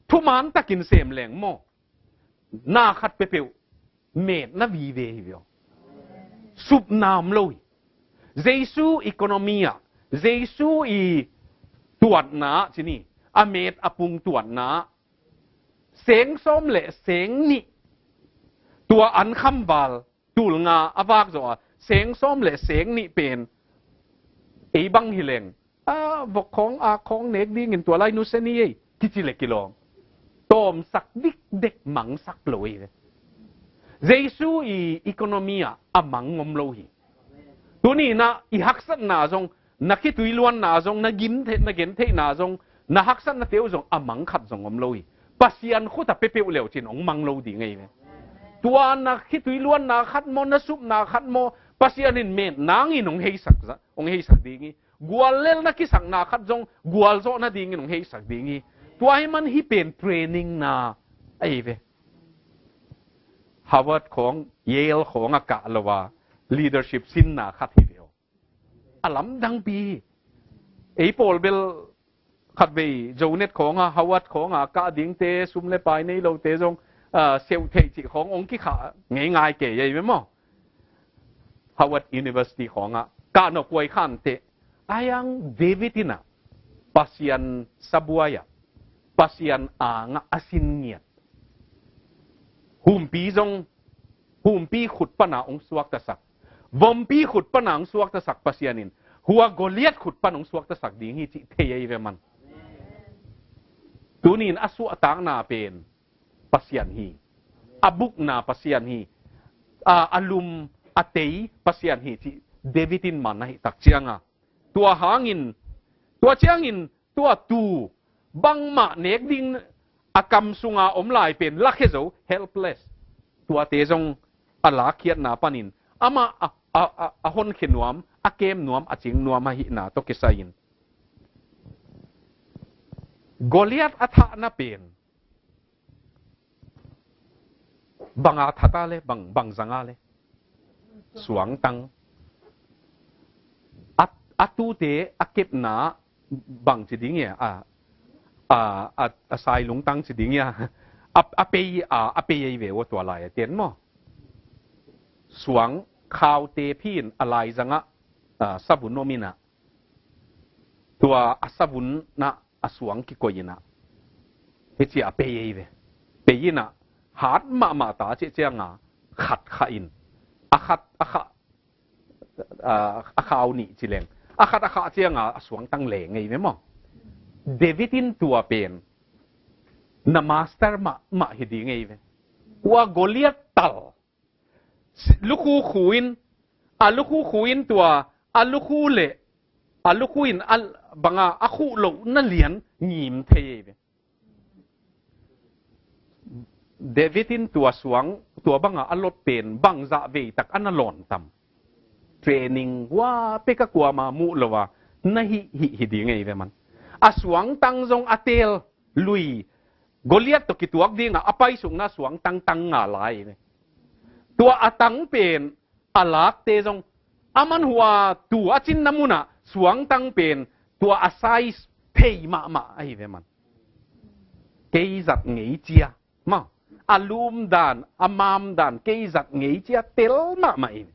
thuman takin sem leng maw, na khat peuhpeuh metna vive hi ve aw. Supna om lo hi. Jesu economy ah, Jesu i tuatna ah ci ni, a met a pung tuatna ah, seng sawm le seng nih, tua an khamval tul nga a vak zawh a, seng sawm le seng nih pen Ei bang hi leng, a, vok khawng, a khawng nek dingin tua lai nusia ni ei, kici le kilawm. Tawmsak dikdek mangsak lo ei ve. Jesu i economy ah a mang om lo hi. Tuni-in ah i haksatna zong, na khitui luanna zong, na gim theih, na gen theihna zong, na haksatnate uh zong a mang khat zong om lo hi. Pasian khut a pia peuh leu cin hong mang lo ding ei ve. Tua na khitui luanna khat maw, na supna khat maw, Pasian in met nangin hong heisak za, hong heisak ding hi. Guallelna kisakna khat zong gualzawh nadingin hong heisak ding hi. Tua hi man hih pen training na ahi ve. Harvard khawng, Yale khawng a kah lo a leadership sinna khat hi ve aw. A lamdangpi hi. Ei pawl bel khatvei Jonet khawng a, Harvard khawng a kah dingte, sum le pai nei lote zong, ah, seuh theih cih khawng hong kikhah ngeingai kei ahi ve maw. Harvard University khawngah kah nop huai khante, a hiang David in ah Pasian sabuai ah, Pasian angah a sin ngiat. Humpi zong, humpi khut pana hong suaktasak, vompi khut pana hong suaktasak Pasian in, hua Goliath khut pana hong suaktasak ding hi cih thei ahi ve man. Tuni-in a suahtakna pen Pasian hi. A bukna Pasian hi. A, a lum, a tei Pasian hi cih David in man ahih tak cianga. Tua hangin, tua ciangin, tua tu, bangmah nek ding a kam sunga om lai pen lakhia zo, helpless. Tuate zong a lakkhiatna panin, amah a, a, a, a honkhia nuam, a kem nuam, a cing nuam ahihna tawh kisai-in. Goliath a thahna pen, banga thata le, bang, bang zanga le. Suangtang. A, a tute, a kepna, bang ci ding ia, a, a, a, a sailungtang ci ding ia. A, a pei, a, a pei ei ve ua tua lai a ten maw. Suang khaute phin a lai zanga, a, savun om ina. Tua a savun na a suang kikoih ina. Hici a pei ei ve. Pei ina hat mahmah ta cih cianga khat kha in. A khat, a kha, a, a khau nih ci leng. A khat a kha cianga a suangtang leng ei ve maw. David in tua pen na master mahmah hi ding ei ve. Ua Goliath tal. Lukhu khu in, a lukhu khu in tua, a lukhu le, a lukhu in a banga a khuh loh na lian ngim thei ei ve. David in tua suang, tua banga a lot pen, bangzah vei tak a na lawn tam. Training hua pek a kuama muh lo a, na hih, hih, hi ding ei ve man. A suangtang zong a tel, lui, Goliath tawh kituak dinga a paisukna suangtang tang nga lai ve. Tua a tang pen a lakte zong, a man hua tu a cinna muna suangtang pen tua a size thei mahmah ahi ve man. Kei zat ngei cia. Maw, a lum dan, a mam dan, kei zat ngei cia tel mahmah in.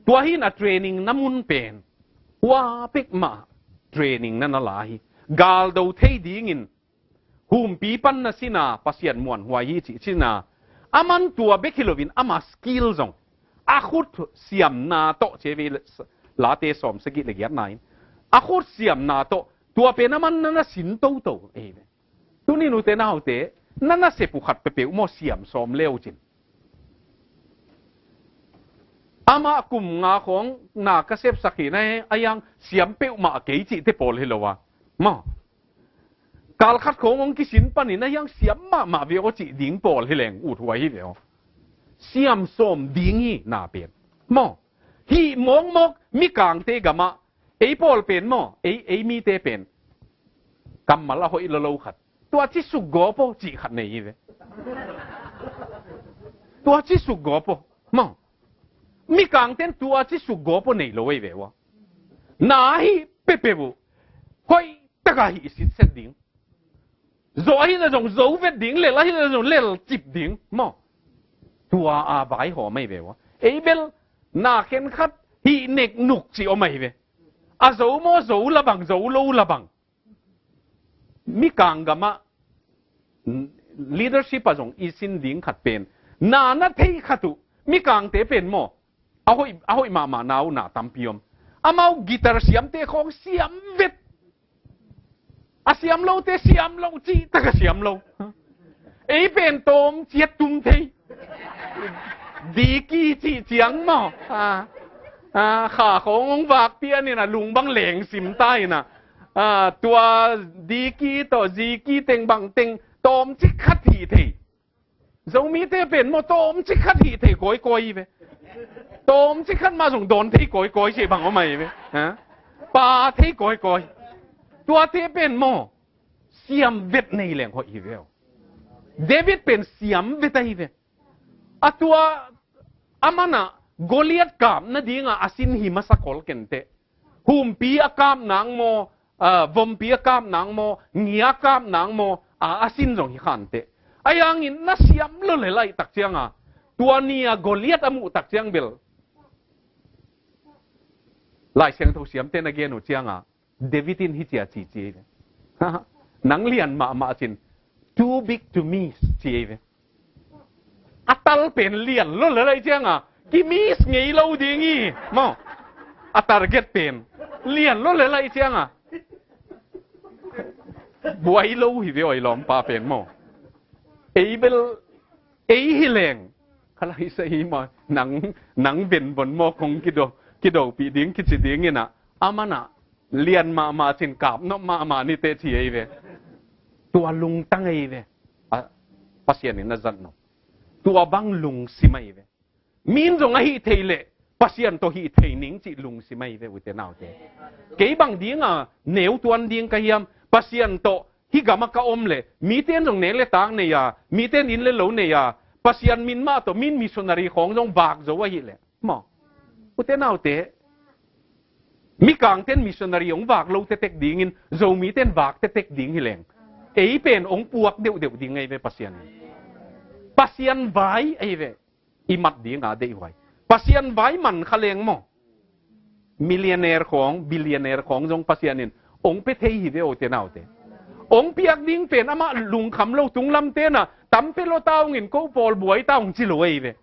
Tua hin a training na mun pen hua pek mah training na na la hi. Galdo thei dingin humpi pan na sina Pasian muanhuai hi cih sina. A man tua bek hi loin ama skill zong, a khut siamna tawh, ci ve late sawm sagih le giatna in, a khut siamna tawh tua pen a man na na sin toto ei ve. Tuni nute naute, na nasep uh khat peuhpeuh maw siam sawm le uh cin. Amah kum nga khawng na ka sepsak hi na he, a hiang siam peuhmah kei cihte pawl hi lo a. Maw. Kal khat khawng hong kisin panin a hiang siam mahmah ve aw cih ding pawl hi leng uthuai hi ve aw. Siam sawm ding hi na pen. Maw. Hih mawkmawk mikangte gamah ei pawl pen maw, ei, ei mite pen kammal a hoih lolo khat. Tua ci sukgawp aw cih khat nei hi ve. Tua ci sukgawp aw. Maw. Mikangten tua ci sukgawp aw nei lo ei ve ua. Na hih pepep uh. Hoih taka hih sitset ding. Zo ahi le zong zo vet ding, lel ahi le zong lel cip ding. Maw. Tua a vaihawm ahi ve ua. Ei bel na khenkhat hih nek nuk ci om ahi ve. A zo maw zo la bang, zo lo la bang. Mikang gamah leadership a zong i sin ding khat pen. Na na thei khat uh. Mikangte pen maw. A hoih, a hoih mahmah na uh na tampi om. Amau guitar siamte khawng siam vet. A siam lote siam lo, cih tak a siam lo. Ei pen tawm ciat tum thei. Diki cih ciang maw. A, a, kha khawng hong vak pian in a lung bang leng sim ta in a. A, tua diki tawh ziki teng bang teng tawm cik khat hi thei. Zomite pen maw tawm cik khat hi thei kawikawi hi ve. Tawm cik khat mah zong dawn thei kawikawi cih bang om ahi ve. Ha? Pa thei kawikawi. Tuate pen maw siam vet nei leng hoih hi ve aw. David pen siam vet ahi ve. A tua a man a Goliath kap nading a a sin hi masa kol kenteh. Humpi a kap nang maw, a, vompi a kap nang maw, ngia a kap nang maw, a, a sin zong hi khanteh. Ahi hangin na siam lo le laih tak ciang a, tua ni a Goliath a muh tak ciang bel. Lai Siangtho siamte na gen uh ciang a, David in hi cia ci ci ei ve. Nang lian mahmah cin, too big to miss ci ei ve. A tal pen lian lo le laih ciang a, ki miss ngei lo ding hi. Maw. A target pen lian lo le laih ciang a, buai lo hi ve aw i lawmpa pen maw. Ei bel, ei hi leng. Kha lai sa hi maw. Nang, nang venvon maw kong kido, kidopih ding kici ding in a. A man a lian mahmah cin kap nop mahmah ni teh ci ei ve. Tua lungtang ei ve. A, Pasian in a zat nop. Tua bang lungsim ei ve. Min zong a hih thei leh Pasian tawh hih thei ning cih lungsim ei ve ute naute. Kei bang ding a neu tuan ding ka hiam, Pasian tawh hih gam a ka om leh, mite in zong nek le tak nei a, mite in inn le lo nei a, Pasian min mah tawh min missionary khawng zong vak zo ahih leh. Maw. Ute naute. Mikangte in missionary hong vak lo tetek dingin, Zomite in vak tetek ding hi leng. Ei pen hong puak deuhdeuh ding ahi ve Pasian. Pasian vai ahi ve. I mat ding a deihhuai. Pasian vai man kha leng maw. Millionaire khawng, billionaire khawng zong Pasian in hong pia thei hi ve ute naute. Hong piak ding pen amah lungkham lo tunglam te na, tam pia lo ta ung in ko pawl buai ta ung ci lo ei ve.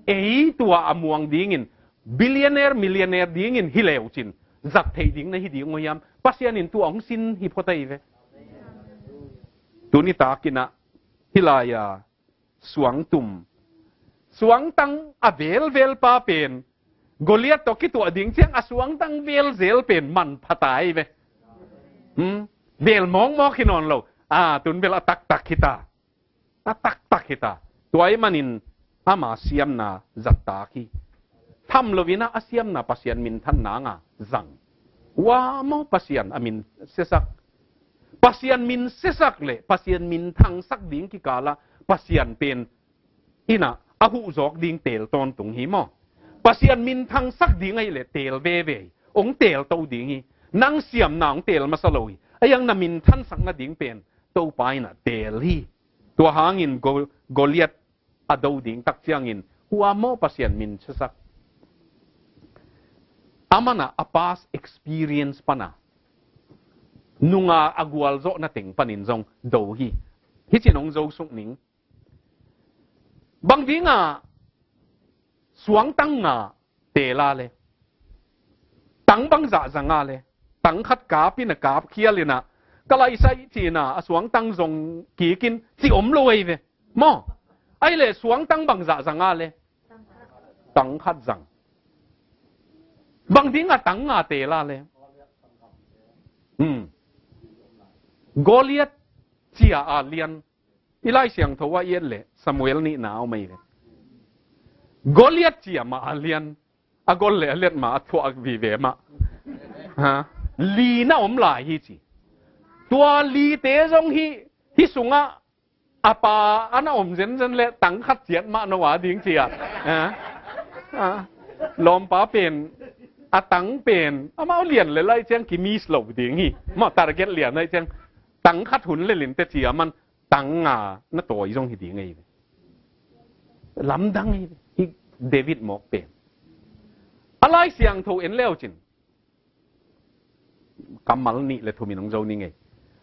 Ei tua a muang dingin, billionaire, millionaire dingin hi leu cin, zat theih ding na hi ding uh hiam, Pasian in tua hong sin hi phot ei ve. Tuni takin a, hi lai a, suangtum. Suangtang a velvel pa pen. Goliath tawh kituah ding ciang a suangtang velzel pen manpha ta ei ve. Hmm? Vel mawkmawk hi nawn lo. A, tun bel a taktak hi ta. A taktak hi ta. Tua ahih manin ama siamna zat tak hi. Tham loin a siamna Pasian minthan nang a zang. Ua maw Pasian a min siasak. Pasian min siasak le Pasian minthangsak ding kikal a Pasian pen in a, a huh zawk ding teel tawntung hi maw. Pasian minthangsak ding ahih le teel veve hi. Hong teel to ding hi. Nang siamna hong teel masa lo hi. Ahi hang na minthansak nading pen Topa in a teel hi. Tua hangin Go-, Goliath a do ding tak ciangin, hua maw Pasian min siasak. Aman a, a past experience pan a, nunga a gualzawhna teng panin zong do hi. Hih cin hong zo suk ning. Bang ding a suangtang nga teel a le, tang bangzah zang a le, tang khat kap in a kap khial in a, ka laisai cin a, a suangtang zong kik in ci om lo ei ve. Maw, ahih le suangtang bangzah zang a le, tang khat zang. Bang ding a tang nga teel a le. Hmm. Goliath cia a lian. I Lai Siangtho ah i et le Samuel nihna om ei ve. Goliath cia mah a lian. A gol le a liat mah a thuah vive mah. Ha? Li na om lai hi ci. Tua lite zong hi, hih sungah a pa a na om zenzen le tang khat ciat mah no a ding ci a. Ha? Ha? Lawmpa pen, a tang pen, amau lian le lai ciang ki miss lo ding hi. Mah target lian lai ciang tang khat hun le lin te ci a man tang nga na tawi zong hi ding ei ve. Lamdang ei ve. Hih David mawk pen. A Lai Siangtho en leu cin. Kammal nih le thum in hong zo ning ei.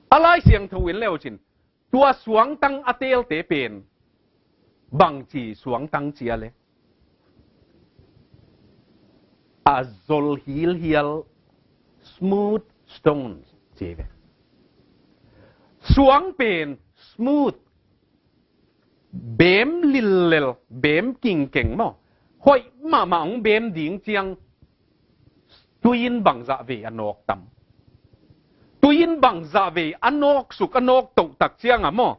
A Lai Siangtho en leu cin. Tua suangtang a teelte pen. Bangci suangtang cia le. a zol hilhial, smooth stone ci ve. Suang pen smooth, beem lillel, beem kingkeng maw, hoih mahmah hong beem ding ciang, tui in bangzah vei a nawk tam? Tui in bangzah vei a nawk suk, a nawk toh tak ciang a maw,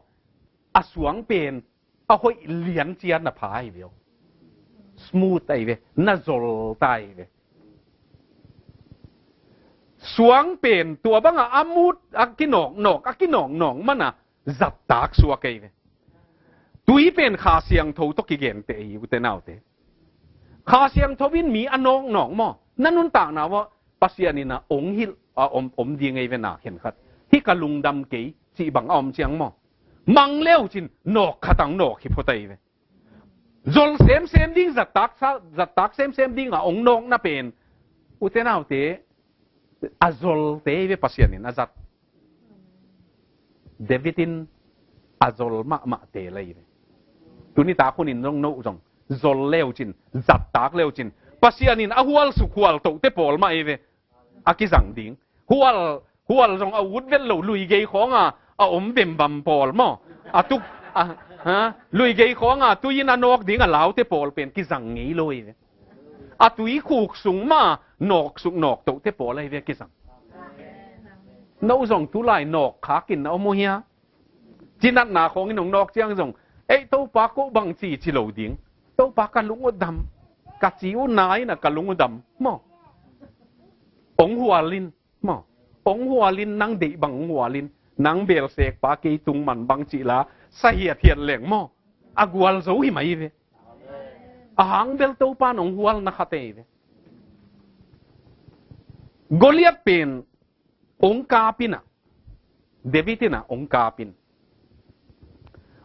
a suang pen a hoih lian ciat na pha hi ve aw. Smooth ahi ve, na zol ta hi ve. Suang pen tua banga a mut a kinawk nawk, a kinawk nawk mana zattak suak ahi ve. Tui pen Kha Siangtho tawh kigente ahi, ute naute. Kha Siangtho in mi a nawk nawk maw, na nuntakna uah Pasian in a ong hilh a om, om ding ahi ve na khenkhat. Hih ka lungdam kei cih bang a om ciang maw, mang leucin nawk khat ang nawk hi phot ahi ve. Zol semsem ding, zattak sa, zattak semsem ding a ong nawkna pen, ute naute, a zolte ahi ve Pasian in a zat. David in a zol mahmahte lai ve. Tuni tak hun in zong, no zong zol leucin, zattak leucin, Pasian in a hual suk hual tohte pawl mah ahi ve a kizang ding. Hual, hual zong a ut vet lo, lui gei khawnga a om bembam pawl maw, a tuk, a, ha? Lui gei khawnga tui in a nawk ding a laute pawl pen kizang ngei lo ahi ve. A tuikhuk sung mah nawk suk nawk tohte pawl ahi ve a kizang. No zong tulai nawk khakin na om uh hia? Cinatna khawngin hong nawk ciang zong, ei Topa, ko bang ci, ci lo ding. Topa, ka lung uh dam, ka ci uh na in a ka lung uh dam maw. Ong hual in maw, ong hual in, nang deih bang ong hual in, nang belsek pa kei tung man bang cih la sa hiathiat leng maw, a gualzo hi mai ve. A hang bel Topa in ong hual na khat ahi ve. Goliat pen ong kap in a, David in a ong kap in,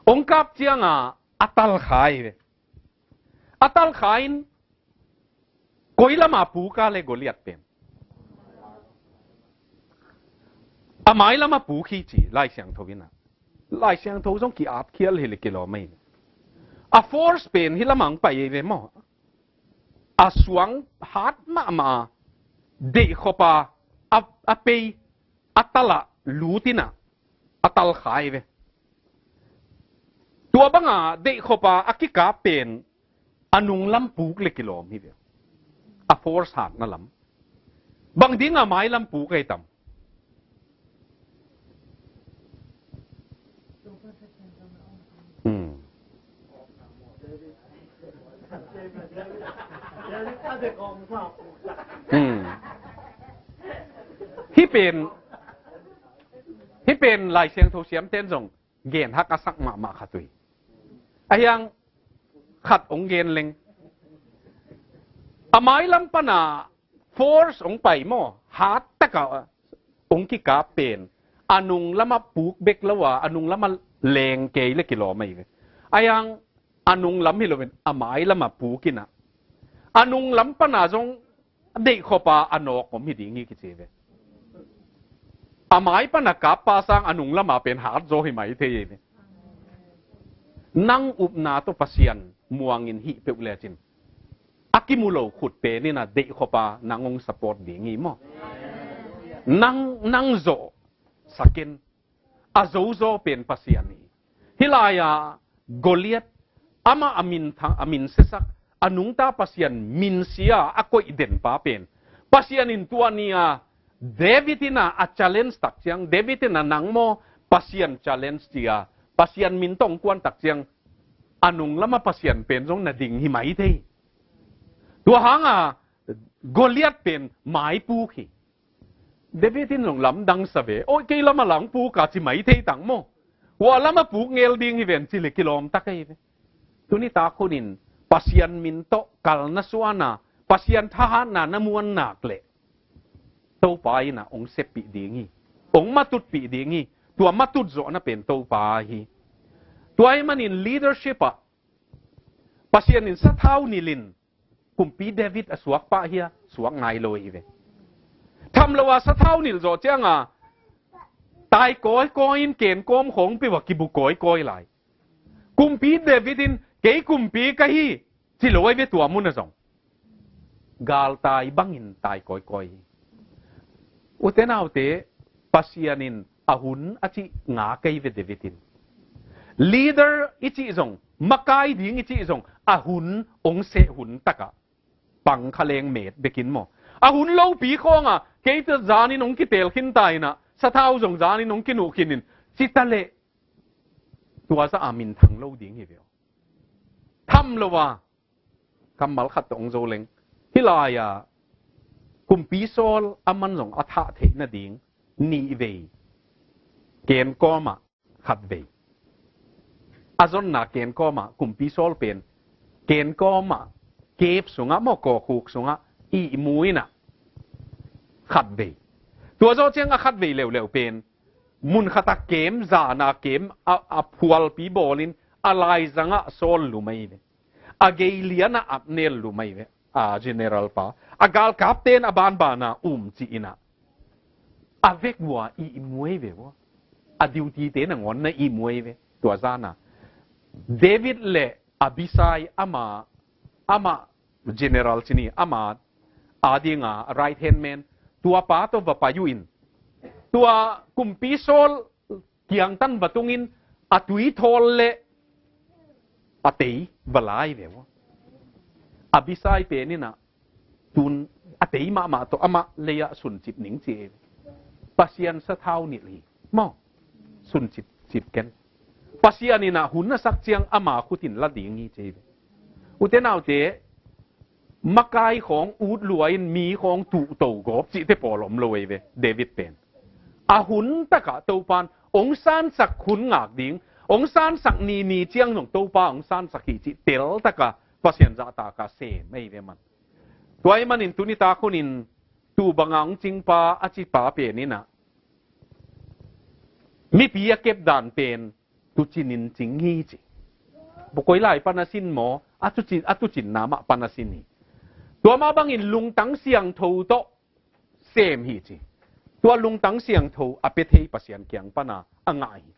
ong kap cianga a talkha ahi ve. A talkha in koi lama puk a le Goliat pen? A mai lama puk hi ci Lai Siangtho in a. Lai Siangtho zong ki-atkhial hi le kilawm ahi. A force pen hih lamah hong pai ahi ve maw. A suang hat mahmah a, deihkhop a, a, a pei, a talah lut in a, a talkha ahi ve. Tua banga deihkhop a a kikap pen a nunglam puk le kilawm hi ve. A force hatna lam. Bang dinga mailam puk ahi tam? Hmm. Hmm. Hih pen, hih pen Lai Siangtho siamten zong gen hak a sak mahmah khat uh hi. A hiang khat ong gen leng. A mailam pana force ong pai maw, hat taka ong kikap pen a nung lama puk bek lo a, a nung lama leng kei le kilawm ahi ve. A hiang a nung lam hi loin a mai lama puk in a, a nung lam pana zong deihkhop a a nawk om hi ding hi kici ve. A mai pana kap pa sang a nung lama pen hat zaw hi mai thei hi ve. Nang upna tawh Pasian muangin hih peuh lecin a kimu lo khut pen in a deihkhop a nang hong support ding hi maw. Nang, nang zawh sakin a zozaw pen Pasian hi. Hih lai-a Goliat, amah a minthang, a minsiasak, a nungta Pasian minsia a koih den pa pen, Pasian in tua ni-a David in a, a challenge tak ciang, David in a nang maw Pasian challenge ci-a, Pasian min tawh kuan tak ciang, a nung lama Pasian pen zong na ding hi mai thei. Tua hanga Goliat pen maipuk hi. David in zong lamdang sa ve. Oi, kei lama lang puk a ci mai thei tang maw. Hua lama puk ngel ding hi ven ci le kilawm tak ahi ve. Tuni tak hunin Pasian min tawh kalna suana, Pasian thahatna na muan nak leh Topa in a ong seppih ding hi. Ong matutpih ding hi. Tua matut zawhna pen Topa hi. Tua ahih manin leadership ah Pasian in sathau nilhin Kumpi David a suak pah hia, suak ngai lo hi ve. Tham lo a sathau nilh zawh cianga tai kawikawi in kenkawm khawng peuh a kibu kawikawi lai. Kumpi David in kei kumpi ka hi ci lo ahi ve tua mun a zong. galtai bangin tai kawikawi hi. Ute naute, Pasian in a hun a cih nga kei ve David in. Leader i cih zong, makai ding i cih zong, a hun ong seh hun takah pang kha leng met bekin maw. A hun lopi khawngah, kei ta zanin ong kitel khin ta inah, sathau zong zanin ong kinuh khin in, cita leh tua za a minthang lo ding hi ve aw. Tham lo a, kammal khat tawh ong zo leng. Hih lai-a, kumpi Saul a man zong a thah theih nading, nih vei. Ken kawmah, khat vei. A zonna ken kawmah, kumpi Saul pen. Ken kawmah, kep sungah, maw kawkhuk sungah, ihmu inah. Khat vei. Tua zawh ciang a khat vei leuleu pen. Mun khatah kem, zana kem, a, a phualpi bawlin, a laizangah Saul lum ahi ve. A gei lianah Abner lum ahi ve, a general pa. A galkapten a banbana um ci inah. A vek vua ihmu ahi ve vua. A duty te nangawn na ihmu ahi ve. Tua zana. David le Abisai ama, ama general ci ni, ama a dinga right hand man. Tua pa tawh va pai uh in. Tua kumpi Saul kiangtan va tungin a tui thawl le a tei va lai ve ua. Abisai pen inah tun a tei mahmah tawh amah lei-ah suncip ning ci e. Pasian sathau nilh hi. Maw? Suncip, cip ken. Pasian inah hun a sak ciang ama khutin la ding hi ci e. Ute naute, makai khawng ut lua in mi khawng tuhto gawp cihte pawl om lo ei ve, David pen. A hun takah Topan, ong sansak hun ngak ding, ong sansak ni ni ciang zong Topa ong sansak hi cih tel takah Pasian zahtaka sem ei ve man. Tua ahih manin tuni tak hunin tu banga ong cingpa a cipa pen inah. Mipi a kepdan pen, tucin in cing hi ci. Bukoi lai pan a sin maw, a tucin, a tucinna mah pan a sin hi. Tua mah bangin lungtang siangtho tawh sem hi ci. Tua lungtang siangtho a pia thei Pasian kiang pana a ngah hi.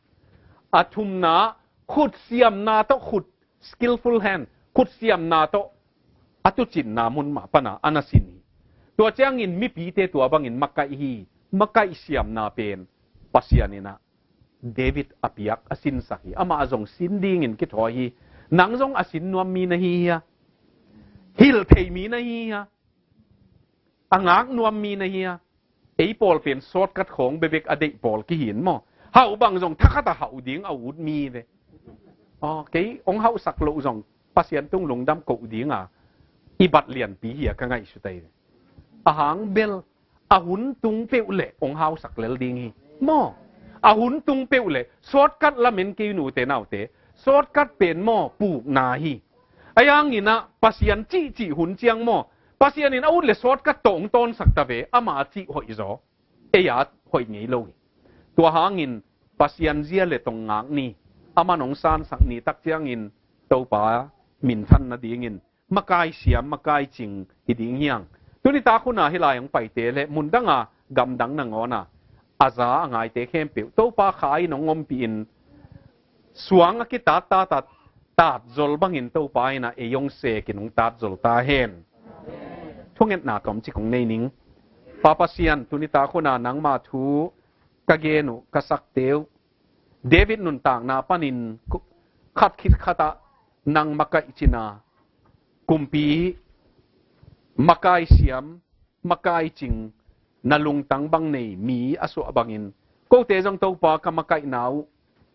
A thumna, khut siamna tawh khut, skillful hand, khut siamna tawh a tucinna mun mah pana a na sin hi. Tua ciangin mipite tua bangin makaih hi. Makaih siamna pen Pasian inah David a piak a sinsak hi. Amah zong sin dingin kithawi hi. Nang zong a sin nuam mi na hi hia? Hilh thei mi na hi hia? A ngak nuam mi na hi hia? Ei pawl pen shortcut khawng bebek a deih pawl kihin maw? Hauh bang zong thakhat a hauh ding a ut mi ve. Aw, kei ong hauhsak loh zong Pasian tung lungdam koh dinga i bat lianpi hi a ka ngaihsut ahi ve. A hang bel a hun tung peuh leh ong hausak lel ding hi. Maw? A hun tung peuh leh, shortcut lamen kei nute naute. Shortcut pen maw, pukna hi. A yanginah Pasian cihcih hun ciang maw, Pasian in a ut le shortcut tawh ong tawnsak ta ve, ama cih hoih zaw. Ei a hoih ngei lo hi. Tua hangin Pasian zia le tong ngak ni, aman ong sansak ni tak ciangin Topa minthan nadingin makai siam, makai cing hi ding hiang. Tuni tak huna hih lai ong paite le mundanga gamdang nangawna a za a ngaite khempeuh Topa kha in ong ompihin suang a kitat tatat, tatzol bangin Topa inah ei ong sekin ong tatzol ta hen. Thungetna tawmcik ong nei ning. Pa Pasian, tuni tak huna nangma thu ka gen uh, ka sakte uh, David nuntakna panin ku-, khat khit khatah nang makaih cina, kumpi makai siam, makai cing, na lungtang bang nei mi a suah bangin, kote zong Topa ka makaihna uh,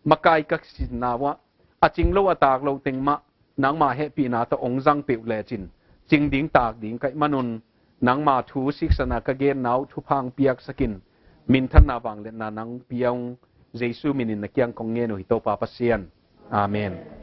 makai ka sinna uhah, a cing lo a tak lo teng mah nangma hehpihna tawh ong zang peuh lecin, cing ding tak ding ka hih manun, nangma thu siksana ka genna uh thupha ong piaksakin, minthanna vangliatna nang pia ung. Jesu minin na kiang kong ngen uh hi Topa Pasian. Amen.